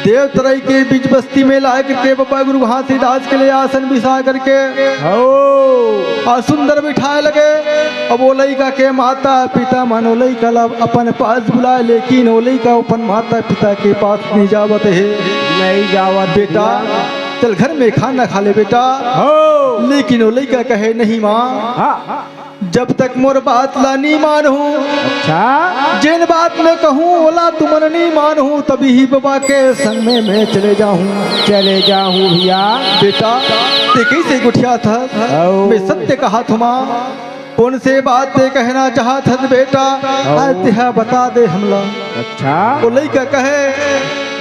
देवतरई के बीच बस्ती में ला करके बाबा गुरु घासीदास के लिए आसन बिछा करके हौ। और सुंदर बिठाए लगे। अब वो लइका के माता पिता मन वो लइका ला अपन पास बुलाए, लेकिन वो लइका अपन माता पिता के पास नहीं जावत हे। नहीं जावत बेटा, भैया। चल घर में खाना खा ले बेटा। हो। लेकिन वो लइका कहे, "नहीं माँ, हाँ। जब तक मोर बात ला नहीं मानहूँ, अच्छा। जेन बात मैं कहूँ ओला तुमन नहीं मानहूँ, तभी ही बाबा के संग में मैं चले जाहूँ।" चले जाहूँ भैया। बेटा, ते कैसे गोठियाथस? हौ। मैं सत्य कहाथों माँ। कौन से बात ते कहना चाहत हस बेटा? हौ। आज तेहा बता दे हमला। अच्छा। वो लइका कहे,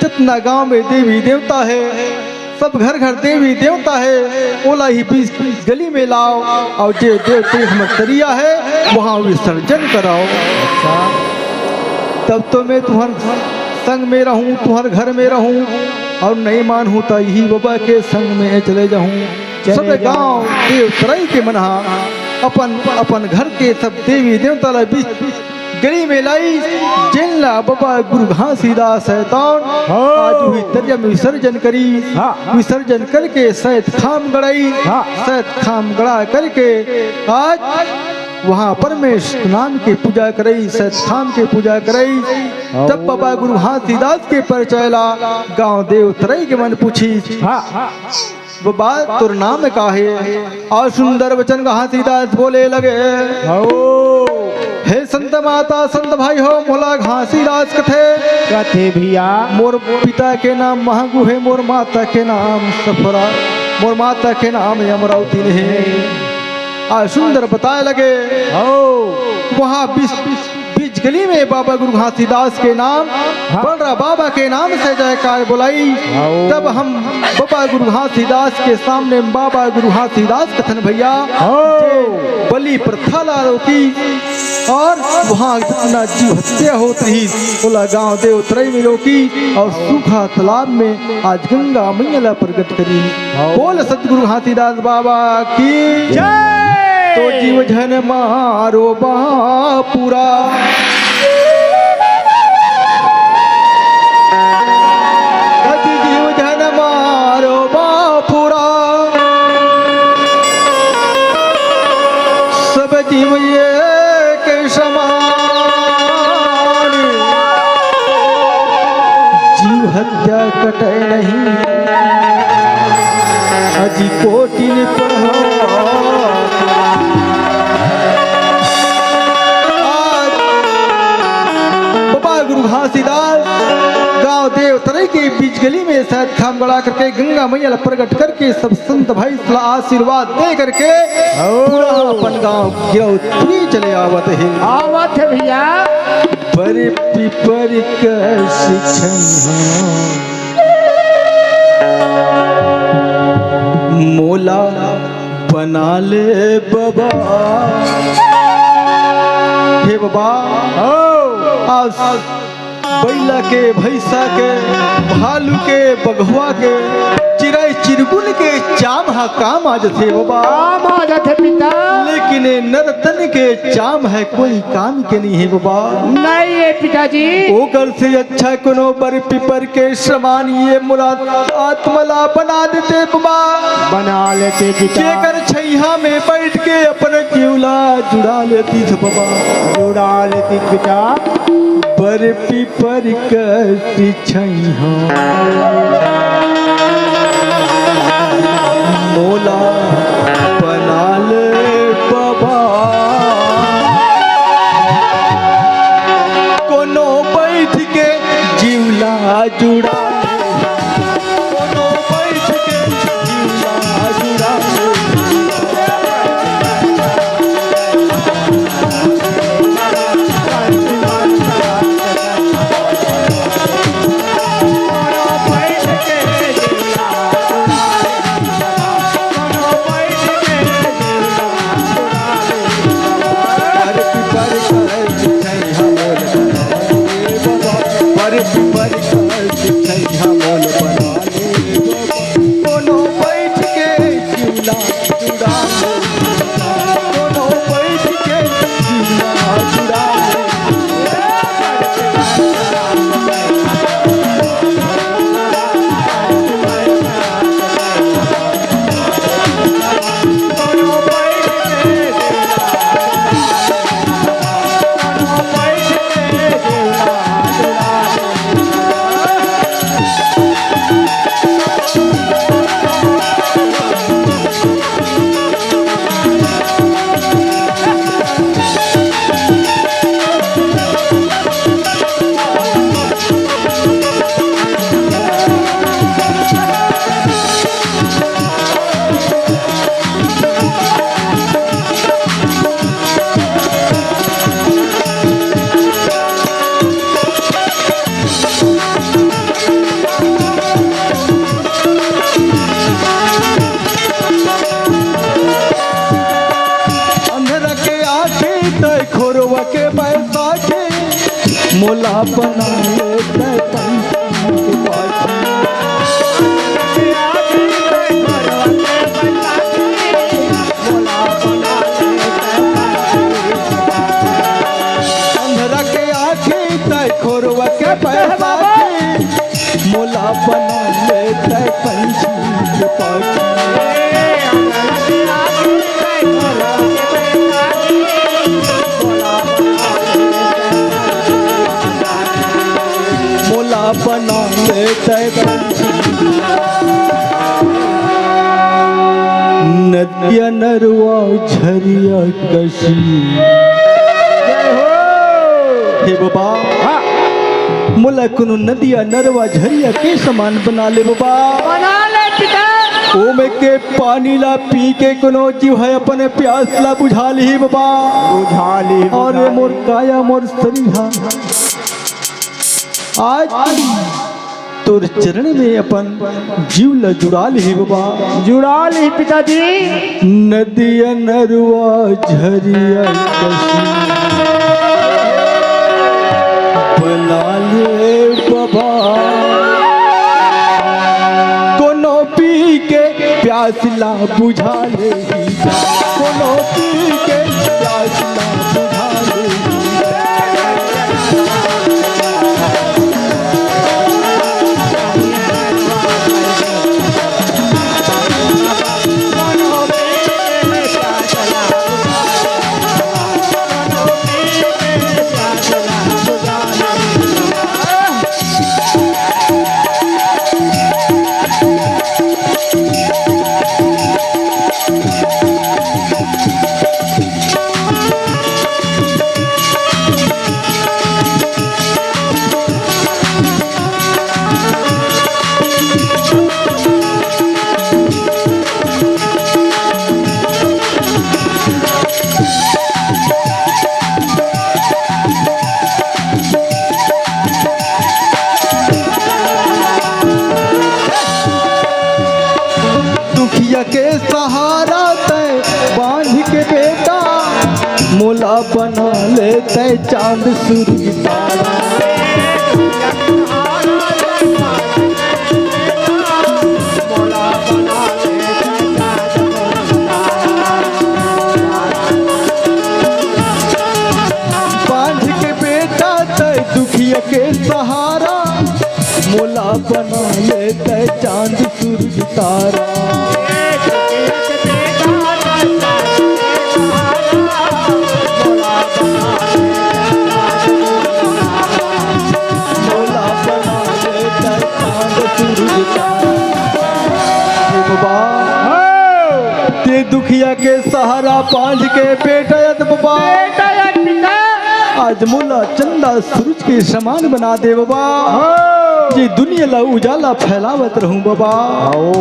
"जितना गांव में देवी देवता हे, सब घर घर देवी देवता हे, ओला ही बीच गली में लाव और जे देव तीर्थ में तरिया हे, वहाँ विसर्जन कराव। अच्छा। तब तो मैं तुम्हर संग में रहूँ, तुम्हर घर में रहूँ, और नहीं मानहूँ त इही बाबा के संग में चले जाहूँ।" सब गांव देव तरई के मन हा अपन अपन घर के सब देवी देवता ला बीच गली में लाई, जेन ला बबा गुरु घासीदास शैतान हाँ। आज उही तरिया में विसर्जन करी। हाँ। विसर्जन करके सैत खाम गड़ाई। हाँ। सैत खाम गड़ा करके आज वहाँ परमेश्वर नाम के पूजा करई, सैत खाम के पूजा करई। हाँ। तब बबा गुरु घासीदास के परिचय ला गांव देव तरई के मन पूछी। हाँ। बबा, तोर नाम का हे? अउ सुंदर वचन घासीदास बोले लगे। हो। हे संत माता, संत भाई हो, मोला घासीदास कथे। कथे भैया। मोर पिता के नाम महंगू हे, मोर माता के नाम सफरा, मोर माता के नाम अमरावती हे। अउ सुंदर बताए लगे। हो। वहाँ बीच, बीच गली में बाबा गुरु घासीदास के नाम, हाँ। बलरा बाबा के नाम से जयकार बुलाई। हाँ। तब हम बाबा गुरु घासीदास के सामने बाबा गुरु घासीदास कथन भैया, हाँ। जे बलि प्रथा ला रोकी अउ वहाँ जितना जीव हत्या होत रहिस, ओला गांव देव तरई में रोकी अउ सूखा तालाब में आज गंगा मैया ला प्रगट करी। हाँ। बोल सतगुरु घासीदास बाबा की जय। तो जीव झन मारो बापुरा, अति जीव झन मारो बापुरा, सब जीव एक समान। जीव हत्या कटे नहीं, अजी कोटिन प्रहार। आज बाबा गुरु घासीदास गांव देव तरई के बीच गली में सैत खाम गड़ा करके गंगा मैया ला प्रगट करके सब संत भाई ला आशीर्वाद दे करके पूरा अपन गांव गिरौदपुरी चले आवत हे। आवत हे भैया। बर पीपर कस छइहां मोला बना ले बबा। हे बबा, हो। आज बइला के, भैंसा के, भालू के, बघवा के, चिरई चिरगुन के चाम हा काम आ जथे बबा। काम आ जथे पिता। लेकिन ए नर तन के चाम हे कोई काम के नहीं हे बबा। नहीं हे पिताजी। ओकर से अच्छा कोनो बर पीपर के समान ये मोला आत्मा ला बना देते बबा। बना लेते पिता। जेकर छइहां में बइठ के अपन जीव ला जुड़ा लेतिस बबा। जुड़ा लेतिस पिता। बर पीपर कस छइहां मोला बना ले बबा। कोनो बइठ के जीव ला जुड़ा, कोनो बइठ के जीव ला जुड़ा। अंधरा के आँखी तय खोरवा के बैसाखी, मोला बना ले तय पंछी के पाछी। खोरवा के बैसाखी, मोला बना ले तै पंछी के पाखी। मोला बना ले तै पंछी। नदिया नरवा झरिया कसी। हे बाबा, हाँ। मोला कोनो नदिया नरवा झरिया के समान बना ले बाबा। बना ले पिता। ओमे के पानी ला पी के कोनो जीव हे अपन प्यास ला बुझा लिही बाबा। बुझा लिही, अउ बुझा मोर लिही। काया मोर शरीर हा आज तोर चरण में अपन जीव ला जुड़ा लिही बाबा। जुड़ा लिही पिताजी। नदिया नरवा झरिया कसी बना ले बाबा। कोनो पी के प्यास ला बुझा ले, कोनो पी के प्यास ला बुझा ले। दुखिया के सहारा तै बांध के बेटा, मोला बना ले तै चांद सूरज तारा। बांध के बेटा तै दुखिया के सहारा, मोला बना ले तै चांद सूरज तारा। मोला बना ले तै चांद सूरज तारा। हे बाबा, ते दुखिया के सहारा बांध के बेटा यत बाबा। बेटा यत पिता। आज मोला चंदा सूरज के समान बना दे बाबा। हाँ। ये दुनिया ला उजाला फैलावत रहूं बाबा। आओ।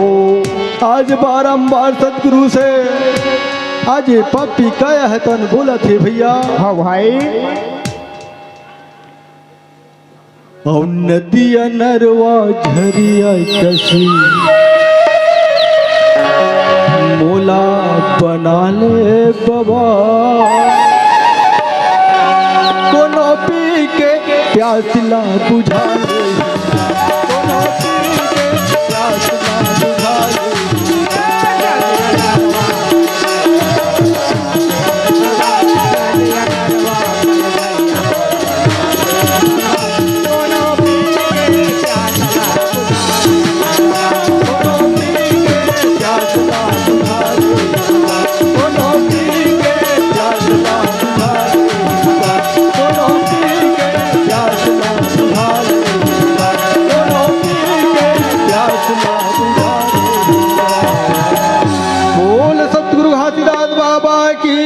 आज बारंबार सतगुरु से आज ये पापी काया हे तन बोलत हे भैया। हाँ भाई। अउ नदिया नरवा झरिया कसी मोला बना ले बाबा। कोनो पी के प्यास ला बुझा ले, कोनो पी के प्यास ला बुझा ले। बोल सतगुरु घासीदास बाबा की।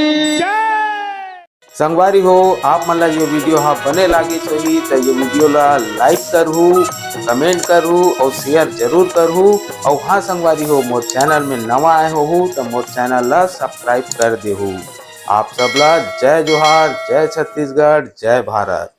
संगवारी हो, आप मन ला ये video हा बने लागिस होही त ये video ला like करहू, comment करहू अउ share जरूर करहू। अउ हाँ संगवारी हो, मोर channel में नवा आए होहू त मोर channel ला subscribe कर देहू। आप सब ला जय जोहार, जय छत्तीसगढ़, जय भारत।